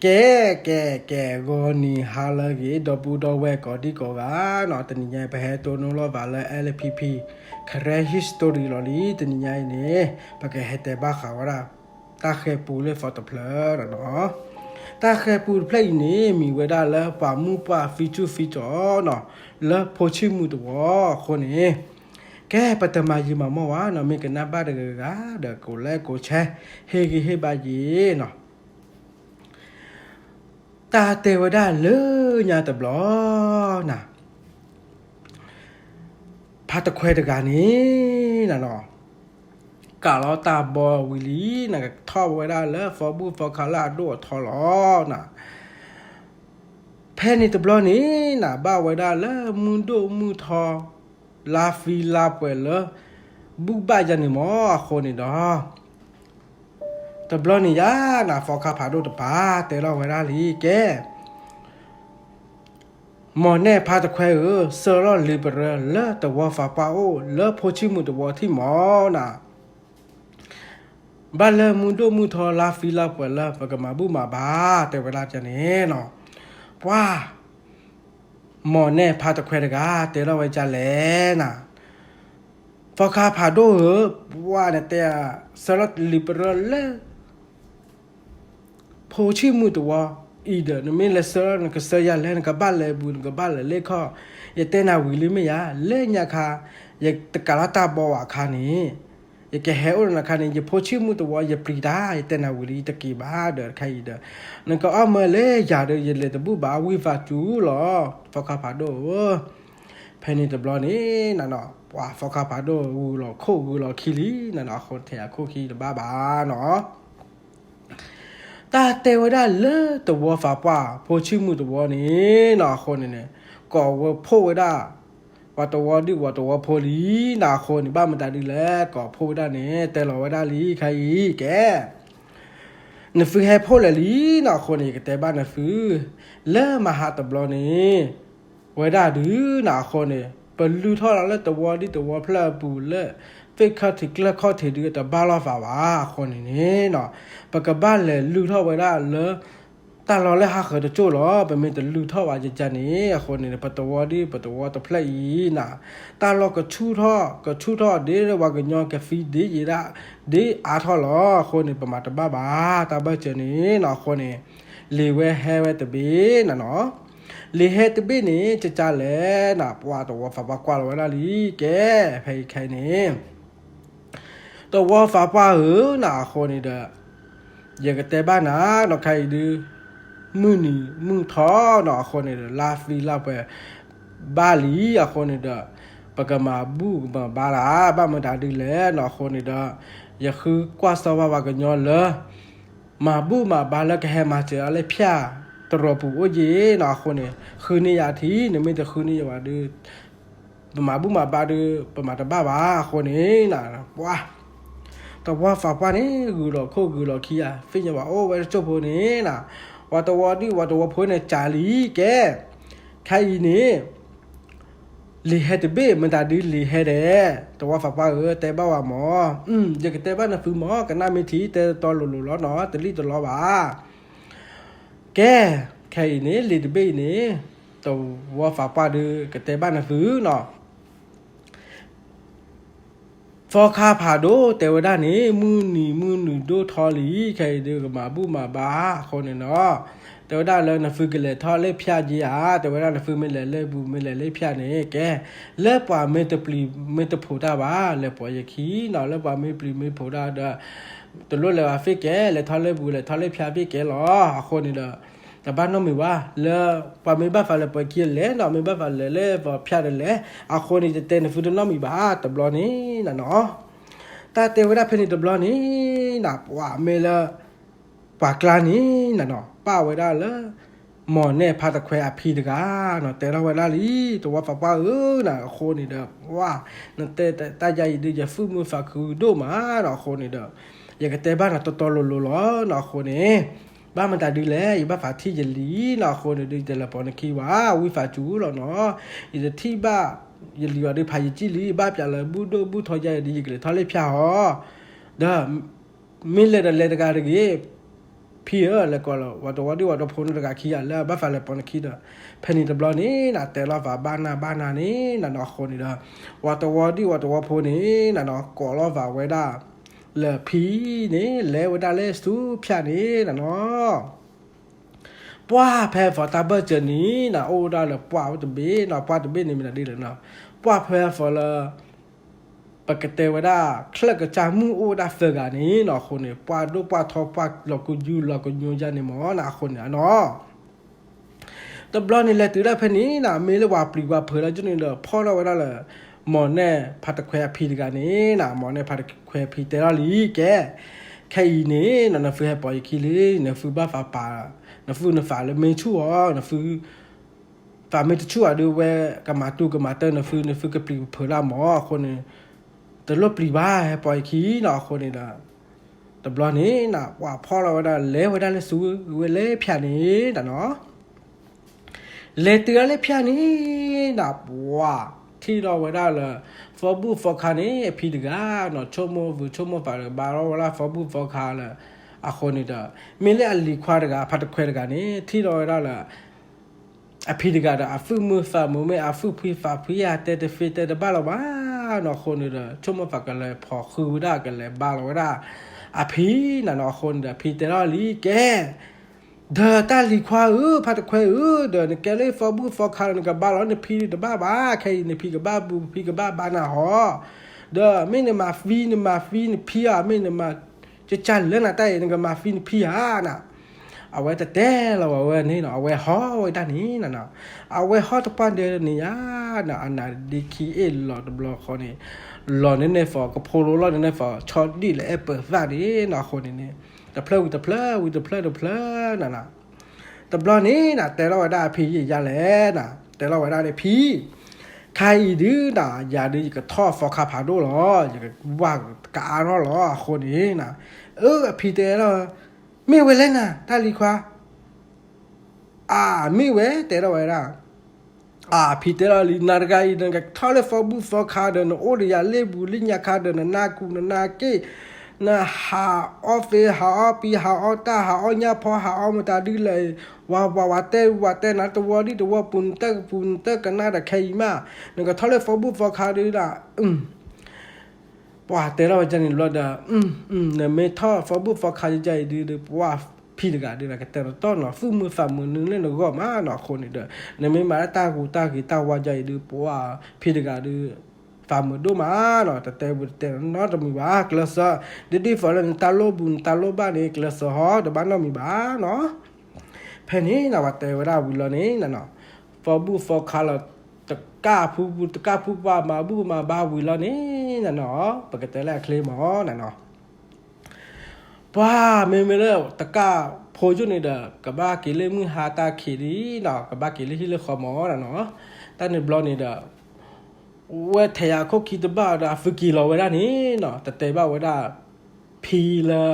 ကဲ ကဲ ကဲ ဂီၤနံၤဟါလၢအဂ့ၤ ဒီပုၢ်ဒီဝဲၢ်ကိးဒံကိးဂၤနီၤ, တနံၤညါအံၤ ပဟဲတိၢ်နီၣ်လိာ်သးလၢ LPP Karen History လီၤလံ. တနံၤညါအံၤန့ၣ် ပကဟဲတဲဘၣ်ဃးဝဲဒၣ် တၢ်ဃဲၤပူလၢသီတဖျၢၣ်နီၤ. တၢ်ဃဲၤပူတဖျၢၣ်အံၤန့ၣ် မ့ၢ်ဝဲဒၣ်လၢပှၤမုၢ်ပှၢ်ဖံးစူၣ်ဖံးစီၤနီၤ, လၢဖိဆံၣ်မုၢ်တဝီအဃိန့ၣ် ကဲ ပတမၤယံာ်မၤမီၢ်ဝဲနီၤ, မ့ၢ်ကနၣ်ဘၣ်တဂၤဂၤဒီး ကိးလဲကိးဆဲ ဟ့ၣ်ဂံၢ်ဟ့ၣ်ဘါယံာ်နီၤ. တၢ်တဲဝဲဒၣ်လၢညါတဘျီနၤ, ဖါတခွဲတဂၤန့ၣ်နၤနီၤ, ကးလီၤတၢ်ဘီဝံၤလံနၤ, ကထီၣ်ဝဲဒၣ်လၢသီဘူၣ်သီခါလၢအဒိၣ်အထီလီၤနၤ. ဖဲန့ၣ်တဘျီန့ၣ်နၤ, ဘၣ်ဝဲဒၣ်လၢမုၢ်ဒိၣ်မုၢ်ထီ လါဖံလါပှဲၤလၢ ဘူၣ်ဘၣ်ယၤန့ၣ်မီၤအဃိန့ၣ်ဒီး တဘျီန့ၣ်ယါနၤ, သီခါဖးဒိၣ်တပၤတဲလီၤဝဲဒၣ်လံ ကဲ မီၢ်နဲၣ်ဖါတခွဲဧၢ, ဆှၢလီၤလံာ်ပရၢလၢတဝီသးပှၢ်အိၣ်လၢဖိဆံၣ်မုၢ်တဝီထံၣ်မီၤနၤ. ဘၣ်လၢမုၢ်ဒိၣ်မုၢ်ထီလါဖံလါပှဲၤလၢပကမၤဘူၣ်မၤဘါ တဲဝဲဒၣ်န့ၣ်နီၤ, ပှၤ မီၢ်နဲၣ်ဖါတခွဲတဂၤ တဲထီၣ်ဝဲဒ်လဲၣ်နၤ, သီခါဖးဒိၣ်ဧၢ, ပှၤနတဲ ဆှၢလီၤလံာ်ပရၢလၢ ဖိဆံၣ်မုၢ်တဝီအံၤဒီး နမ့ၢ်လဲၤဆှၢလီၤ နကဆှၢယၤလဲၣ်, နကဘၣ်လဲၤဘူး နကဘၣ်လဲၤလ့ခီၣ်, ယတဲနၤဝံၤလံမ့ၢ်ယါ, လၢညါခါ ယတကးလီၤတၢ်ဘီဝဲအခါန့ၣ် ယကဟဲအိၣ်လၢနခါန့ၣ် ယဖိဆံၣ်မုၢ်တဝီ ယပျံၤတၢ်, ယတဲနၤဝံၤလံ ယတက့ၤဘၣ်ဒီး တခါအံၤဒီး နကအီၣ်မၢလဲၤယၤဒီး ယလဲၤတဘူၣ်ဘၣ် ဝံသးစူၤလီၤ သီခါဖးဒိၣ်ဧၢ. ဖဲန့ၣ်တဘျီန့ၣ်နၤနီၤ, ပှၤသီခါဖးဒိၣ်ဂုာ်လီၤခိၣ်ဂုာ်လီၤခံလံနၤနီၤ, အဃိထဲအခိၣ်ခံတဘၣ်ဘၣ်နီၤ. တၢ်တဲဝဲဒၣ်လၢတဝီသးပှၢ် ဖိဆံၣ်မုၢ်တဝီန့ၣ်နီၤ, အဃိန့ၣ်န့ၣ် ကိးဝဲဖှိၣ်ဝဲဒၣ် ပှၤတဝီဒုၣ်ပှၤတဝီဖိလံနၤ, အဃိန့ၣ် ဘၣ်မတၤဒုလဲၣ် ကိးဖှိၣ်ဝဲဒၣ်န့ၣ် တဲလီၤဝဲဒၣ်လံ ခဲအံၤကဲ နသုဟဲဖှိၣ်လဲၤလံနီၤ, အဃိန့ၣ် ယကတဲဘၣ်နသု လၢမဟါတဘျီန့ၣ် ဝဲဒၣ်ဒုးနၤ, အဃိန့ၣ် ပလုၢ်ထီၣ်လီၤလၢတဝီဒုၣ်တဝီဖျၢၣ်အပူၤလၢ သ့ၣ်ခၢၣ်ထံးကျၢၢ်ခီၣ်ထံးဒုးတဘၣ်လိာ်သးဘၣ်, အဃိန့ၣ်န့ၣ်နီၤ ပကဘၣ်လဲၤလုၢ်ထီၣ်ဝဲဒၣ်လၢ တၢ်လီၢ်လၢဟးဃၢၤတကၠိၢ်လီၤ. ပမ့ၢ်တလုၢ်ထီၣ်ဘၣ်ယကန့ၣ် အဃိန့ၣ် ပတဝီဒုၣ်ပတဝီတဖျၢၣ်အံၤနၤ, တၢ်လီၢ်ကဆူၣ်ထီၣ် ကဆူၣ်ထီၣ်ဒ်ဝဲကညီကသံဒ်ယံာ်ဒၣ် ဒ်အါထီၣ်လီၤ, အဃိန့ၣ် ပမၤတဘၣ်ဘၣ် တၢ်ဘၢၣ်စၢၤန့ၣ်နီၤ, အဃိန့ၣ် လံာ်ဝဲဟဲဝဲတဘ့ၣ်နၤနီၤ. လံာ်ဟဲတဘ့ၣ်န့ၣ် ကကလဲၣ်နၤ, ပှၤတဝီသးပှၢ်ကွၢ်လီၤဝဲဒၣ်လံ ကဲ ဖဲအံၤခဲအံၤန့ၣ် တဝီသးပှၢ်ဧၢနၤ, အဃိန့ၣ်ဒီး ယကတဲဘၣ်နၤနီၤ, ခဲအံၤဒုး မုၢ်နံၤမုၢ်ထီနီၤ, အဃိန့ၣ်ဒီး လါသံလါပှဲၤဘၣ်လံ, အဃိန့ၣ်ဒီး ပကမၤဘူၣ်ကမၤဘါလၢ ဘၣ်မတၤဒုလဲၣ်နီၤ, အဃိန့ၣ်ဒီး ယဃုကွၢ်စီဘၣ်ပှၤကညီလၢ မၤဘူၣ်မၤဘါလၢကဟဲမၤစၢၤအီၤလၢဖၠၣ်တရီးပူၤအိၣ်ယ့ၣ်နီၤ, အဃိန့ၣ် ဃုန့ၢ်ယၤထံ, နမ့ၢ်တဃုန့ၢ်ယၤဘၣ်ဒီး ပမၤဘူၣ်မၤဘါဒီး ပမၤတဘၣ်ဘၣ်, အဃိန့ၣ်နၤ ပှၤ တဝီသးပှၢ်န့ၣ် ဂုာ်လီၤခိၣ်ဂုာ်လီၤခံယၤ, သ့ၣ်ညါဘၣ်အိၣ်ဝဲတကၠိၢ်ဖိန့ၣ်နၤ, ပှၤတဝီဒုၣ်ပှၤတဝီဖိန့ၣ် ကးလံကဲ, ခဲအံၤန့ၣ် လံာ်ဟဲတဘ့ၣ် မတၤဒုလံာ်ဟဲဒဲး, တဝီသးပှၢ်ဧၢ တဲဘၣ်ဝဲမၢ်, ယကတဲဘၣ်နသုမၢ်, ကနၣ်မ့ၢ်ထံ တဲတီလိၤလိၤလီၤနီၤ, တလံၣ်တလီဘၣ်. ကဲ, ခဲအံၤန့ၣ် လံာ်တဘ့ၣ်အံၤန့ၣ် တဝီသးပှၢ်ဒုး ကတဲဘၣ်နသုနီၤ. သီခါဖးဒိၣ်တဲဝဲဒၣ်န့ၣ် မုၢ်နံၤမုၢ်နုာ်ဒိၣ်ထီလံ, ခဲအံၤဒုး ကမၤဘူၣ်မၤဘါ အဃိန့ၣ်နီၤ, တဲဝဲဒၣ်လၢနသုကလဲၤထီၣ်လၢဖၠၣ်က့ဧါ, တဲဝဲဒၣ်နသုမ့ၢ်လဲၤလၢဘူမ့ၢ်လဲၤလၢဖၠၣ်န့ၣ် ကဲ, လၢပှၤမ့ၢ်တပျံၤမ့ၢ်တဖုးတၢ်ဘၣ် လဲၤပိာ်ယခံနီၤ, လၢပှၤမ့ၢ်ပျံၤမ့ၢ်ဖုးတၢ်ဒီး တလိၣ်လဲၤဘၣ်ဖဲကဲ, လဲၤထီၣ်လၢဘူလဲၤထီၣ်လၢဖၠၣ်ဖဲကဲလီၤ, အဃိန့ၣ်ဒီး တဘၣ်နီတမံၤဘၣ်, လၢပှၤမ့ၢ်ဘၣ်သးလဲၤပိာ်ခံလဲၤနီၤ, မ့ၢ်ဘၣ်သးလဲၤလၢပှၤဖၠၣ်ဒီးလဲၤ, အဃိန့ၣ် တတဲနသုတနီတမံၤဘၣ် တဘျီန့ၣ်နၤနီၤ. တၢ်တဲဝဲဒၣ်ဖဲန့ၣ်တဘျီန့ၣ်နၤ, ပှၤမ့ၢ်လၢ ပှၤကျါန့ၣ်နၤနီၤ, ပၣ်ဝဲဒၣ်လၢ မီၢ်နဲၣ်ဖါတခွဲအဖံတဂၤနီၤ, တဲထီၣ်ဝဲဒၣ်လံ, တဝီသးပှၢ်ဧၢနၤ, အဃိန့ၣ်ဒီး ပှၤ နတဲတၢ်ယၤအံၤဒုး ယသူၣ်မုာ်သးခုဒိၣ်မးနီၤ, အဃိန့ၣ်ဒီး ယကတဲဘၣ်နၤတီတီလိၤလိၤလီၤနီၤ, အဃိန့ၣ် ဘၣ်မတၤဒုလဲၣ်, ယဘၣ်သးထံၣ်ယလံၤနီၤ, အဃိန့ၣ်ဒုး ယတလဲၤပိာ်နခံဘၣ်, ဝံသးစူၤလီၤနီၤ, ယတထံၣ်ဘၣ်ယလံၤဘၣ်ဒီး ဖးယကံၣ်လံ, ဘၣ်ပျးလၢဘူၣ်ဒိၣ်ဘူၣ်ထီယါအံၤဒုး ယကလဲၤထီၣ်လၢဖၠၣ်အီၤ, ဒီး မ့ၢ်လဲၤဒီးလဲၤတဂၤတဂ့ၤ, ဖံဧၢ လဲၤကိးလၢ ဝၤတဝီဒံၣ်ဝၤတဝီဖိန့ၣ်တဂၤခံဂၤလၢအဘၣ်သးလဲၤပိာ်နခံဒီး ဖဲန့ၣ်တဘျီန့ၣ်နၤ တဲလီၤသးဘၣ်နၢ်ဘၣ်နၢ်န့ၣ်နနီၤ အဃိန့ၣ်ဒီး ဝၤတဝီဒံၣ်ဝၤတဝီဖိန့ၣ်နနီၤ ကိးလီၤသးဝဲဒၣ် လၢဖံန့ၣ် လဲၤဝဲဒၣ်လၢဆူဖၠၣ်န့ၣ်နနီၤ ပှၢ်ဖဲ for တၢ်ဘၢၣ်စၢၤန့ၣ်နၤ အိၣ်ဝဲဒၣ်လၢပှၢ်တဘ့ၣ်နီၤ ပှၢ်တဘ့ၣ်န့ၣ်မ့ၢ်ဒ်လဲၣ်နီၤ ပှၢ်ဖဲ for လၢ ပကတဲဝဲဒၣ် ချၢၣ်ကစၢ်မုၣ်အိၣ်ဝဲဒၣ်သၢဂၤန့ၣ်နီၤ အဃိန့ၣ် ပှၢ်ဒိၣ်ပှၢ်ထီပှၢ်လီၤကယူလီၤကညိယါန့ၣ်မ့ၢ်နၤ အဃိန့ၣ်နနီၤ တဘျီန့ၣ် လဲၤတုၤဒၣ်ဖဲန့ၣ်နၤ မ့ၢ်လၢပှၤပျံၤပှၤဖုးလၢကၠိန့ၣ်ဒီး ဖီၣ်ထီၣ်ဝဲဒၣ်လၢ မိၢ်နဲၣ်ဖါတခွဲအဖံတဂၤန့ၣ်နၤ မိၢ်နဲၣ်ဖါတခွဲအဖံတဲထီၣ်လံ ကဲ ခဲအံၤန့ၣ်န နဖုဟဲပိာ်ယခံလံ နဖုဘၣ်သးပာ် နဖုနသးလၢမ့ၢ်ဆူၣ်အီၤ နဖု သးမ့ၢ်တဆူၣ်အီၤဒုး ဝဲကမၤတူၢ်ကမၤတၢၢ်နဖု နဖုကပျံၤကဖုးဒၣ်မ့ၢ် အဃိန့ၣ် တလိၣ်ပျံၤဘၣ် ဟဲပိာ်ယခံနီၤ အဃိန့ၣ်ဒီး တဘျီန့ၣ်နၤ ပှၢ်ဖီၣ်လီၤဝဲဒၣ် လဲၤဝဲဒၣ်လၢဆူဝဲလၢဖၠၣ်န့ၣ်နနီၤ လဲၤတုၤဒၣ်လၢဖၠၣ်န့ၣ်နၤ ပှၢ်ထံၣ်လီၤဝဲဒၣ်လၢ သီဘူၣ်သီခါန့ၣ် အဖံတဂၤနီၤ ဆိကမိၣ်ဝံၤဆိကမိၣ်သးဒီး ဘါထီၣ်ဝဲဒၣ်သီဘူၣ်သီခါလၢ အဃိန့ၣ်ဒီး မ့ၢ်လၢအလံၤခွါတဂၤ ဖါတခွဲတဂၤန့ၣ် ထံၣ်လီၤဝဲဒၣ်လၢ အဖံတဂၤဒီး အသူၣ်မုာ်သးမုာ်မ့ၢ် အသူၣ်ဖှံသးဖှံ အတဲတသ့တဲတဘၣ်လၢၤဘၣ်နီၤ အဃိန့ၣ်ဒီး ဆိကမိၣ်သးကလဲၤဖိးဃုဝဲဒၣ် ကလဲၤဘါလီၤဝဲဒၣ် အဖံနၤနီၤ အဃိန့ၣ်ဒီး အဖံတဲထီၣ်လံ ကဲ ဒီးတၢ်လံၤခွါဧၢ ဖါတခွဲဧၢ ဒီးနကဲလၢသီဘူၣ်သီခါဒီး နကဘါလီၤနဖံတဘၣ်ဘၣ် ခဲအံၤနဖံကဘၣ်ဘူး ဖံကဘၣ်ဘါနၤဟီ ဒီးမ့ၢ်နမၤသံ နမၤသံနဖံဧါ မ့ၢ်နမၤ ကစၢ်လၢနၤတၢ်အံၤ နကမၤသံနဖံဧါနၤ အဝဲတတဲလီၤဝဲန့ၣ်နီၤ အဝဲဟီၣ်ဝဲဒၣ်န့ၣ်နၤနီၤ အဝဲဟီၣ်တပှၢ်ဒဲးန့ၣ်ယါနၤ အနၢ်ဒ့ခံအ့ၣ်လီၤတဘျီဃီန့ၣ် လီၤန့ၢ်န့ၢ်သီ ကဖိလိလီၤန့ၢ်န့ၢ်သီ ဆီဒံၣ်လၢအဲၣ်ပၢၤသၣ်န့ၣ်နီၤ အဃိန့ၣ်န့ၣ် တဖျၢၣ်ဝံၤတဖျၢၣ် ဝံၤတဖျၢၣ်တဖျၢၣ်နၤနီၤ တဘျီန့ၣ်နၤ တဲလီၤဝဲဒၣ်အဖံယံာ်ယါလဲၣ်နၤ တဲလီၤဝဲဒၣ်န့ၣ်ဖံ ခါအံၤဒုးနၤ ယၤဒုးယကထီၣ်သီခါဖးဒိၣ်လီၤ ယကဝၢ်ကအါထီၣ်လီၤ အဃိန့ၣ်နၤ အၢ အဖံတဲလီၤ မ့ၢ်ဝဲလဲၣ်နၤ တၢ်လံၤခွါ အၢ မ့ၢ်ဝဲ တဲထီၣ်ဝဲဒၣ် အၢ ဖံတဲထီၣ်လံ နၤတဂၤအံၤ နကထီၣ်လၢသီဘူၣ်သီခါဒီး နအိၣ်ဒီးယၤလ့ၣ်ဘူးလ့ၣ်ညါခါဒီး နနါကူနနါက့ၣ် နဟးအီၣ်သ့ ဟးအီၣ်ပံ ဟးအီၣ်တၢ် ဟးအီၣ်ညၣ်ဖီ ဟးအီၣ်မတၤဒုလဲၣ် ဝၤဝၤဝၤတဲဝၤတဲနၤ တဝီဒံၣ်တဝီပူၤ နတၢ်ကပူၤ နတၢ်ကနၣ်ဒီးခဲအံၤမး နကထီၣ်လၢသီဘူၣ်သီခါဒုဒၣ် ပှၤတဲထီၣ်ဝဲဒ်န့ၣ်ဘျီဒီး နမ့ၢ်ထီၣ်သီဘူၣ်သီခါဒ်အံၤဒုး ပှၤဖံတဂၤဒုး ကတဲတတီၢ်နီၤ သူၣ်မုာ်သးမုာ်နုၤလၢနဂီၢ်မးနီၤ အဃိန့ၣ်ဒီး နမ့ၢ်မၤတၢ်ဂူၤတၢ်ဂ့ၤတၢ်ဝါဒ်အံၤဒုး ပှၤဖံတဂၤဒုး သးမုာ်ဒိၣ်မးနီၤ တတဲဝံၤတတဲနီတမံၤဘၣ် ကျဲးစၢး ဒ်ဒ်သိးလၢနတၢ်လိၣ်ဘူးနတၢ်လိၣ်ဘၣ်န့ၣ် ကျဲးစၢးဟီ တဘၣ်နီတမံၤဘၣ်နီၤ ဖဲန့ၣ်နၤ ပှၤတဲဝဲဒၣ်ဝံၤလီၤန့ၣ်နနီၤ သီဘူၣ်သီခါလီၤ တကၢ်ဖု တကၢ်ဖုပှၢ်မၤဘူၣ်မၤဘါဝံၤလီၤန့ၣ်နနီၤ ပကတဲလၢအချ့မးနနီၤ ပှၤမ့မ့ၢ်လၢတကၢ်ဖိယိၣ်န့ၣ်ဒီး ကဘၣ်က့ၤလၢမုၢ်ဟါတၢ်ခံးလံနီၤ ကဘၣ်က့ၤလၢဟံၣ်လၢဃီမးနနီၤ တၢ်န့ၣ်ဘျီန့ၣ်ဒီး ဝဲထဲးယၤခိၣ်ခံတဘၣ်ဒီး အသုက့ၤလီၤဝဲဒၣ်န့ၣ်နီၤ တတဲဘၣ်ဝဲဒၣ် ဖံလၢ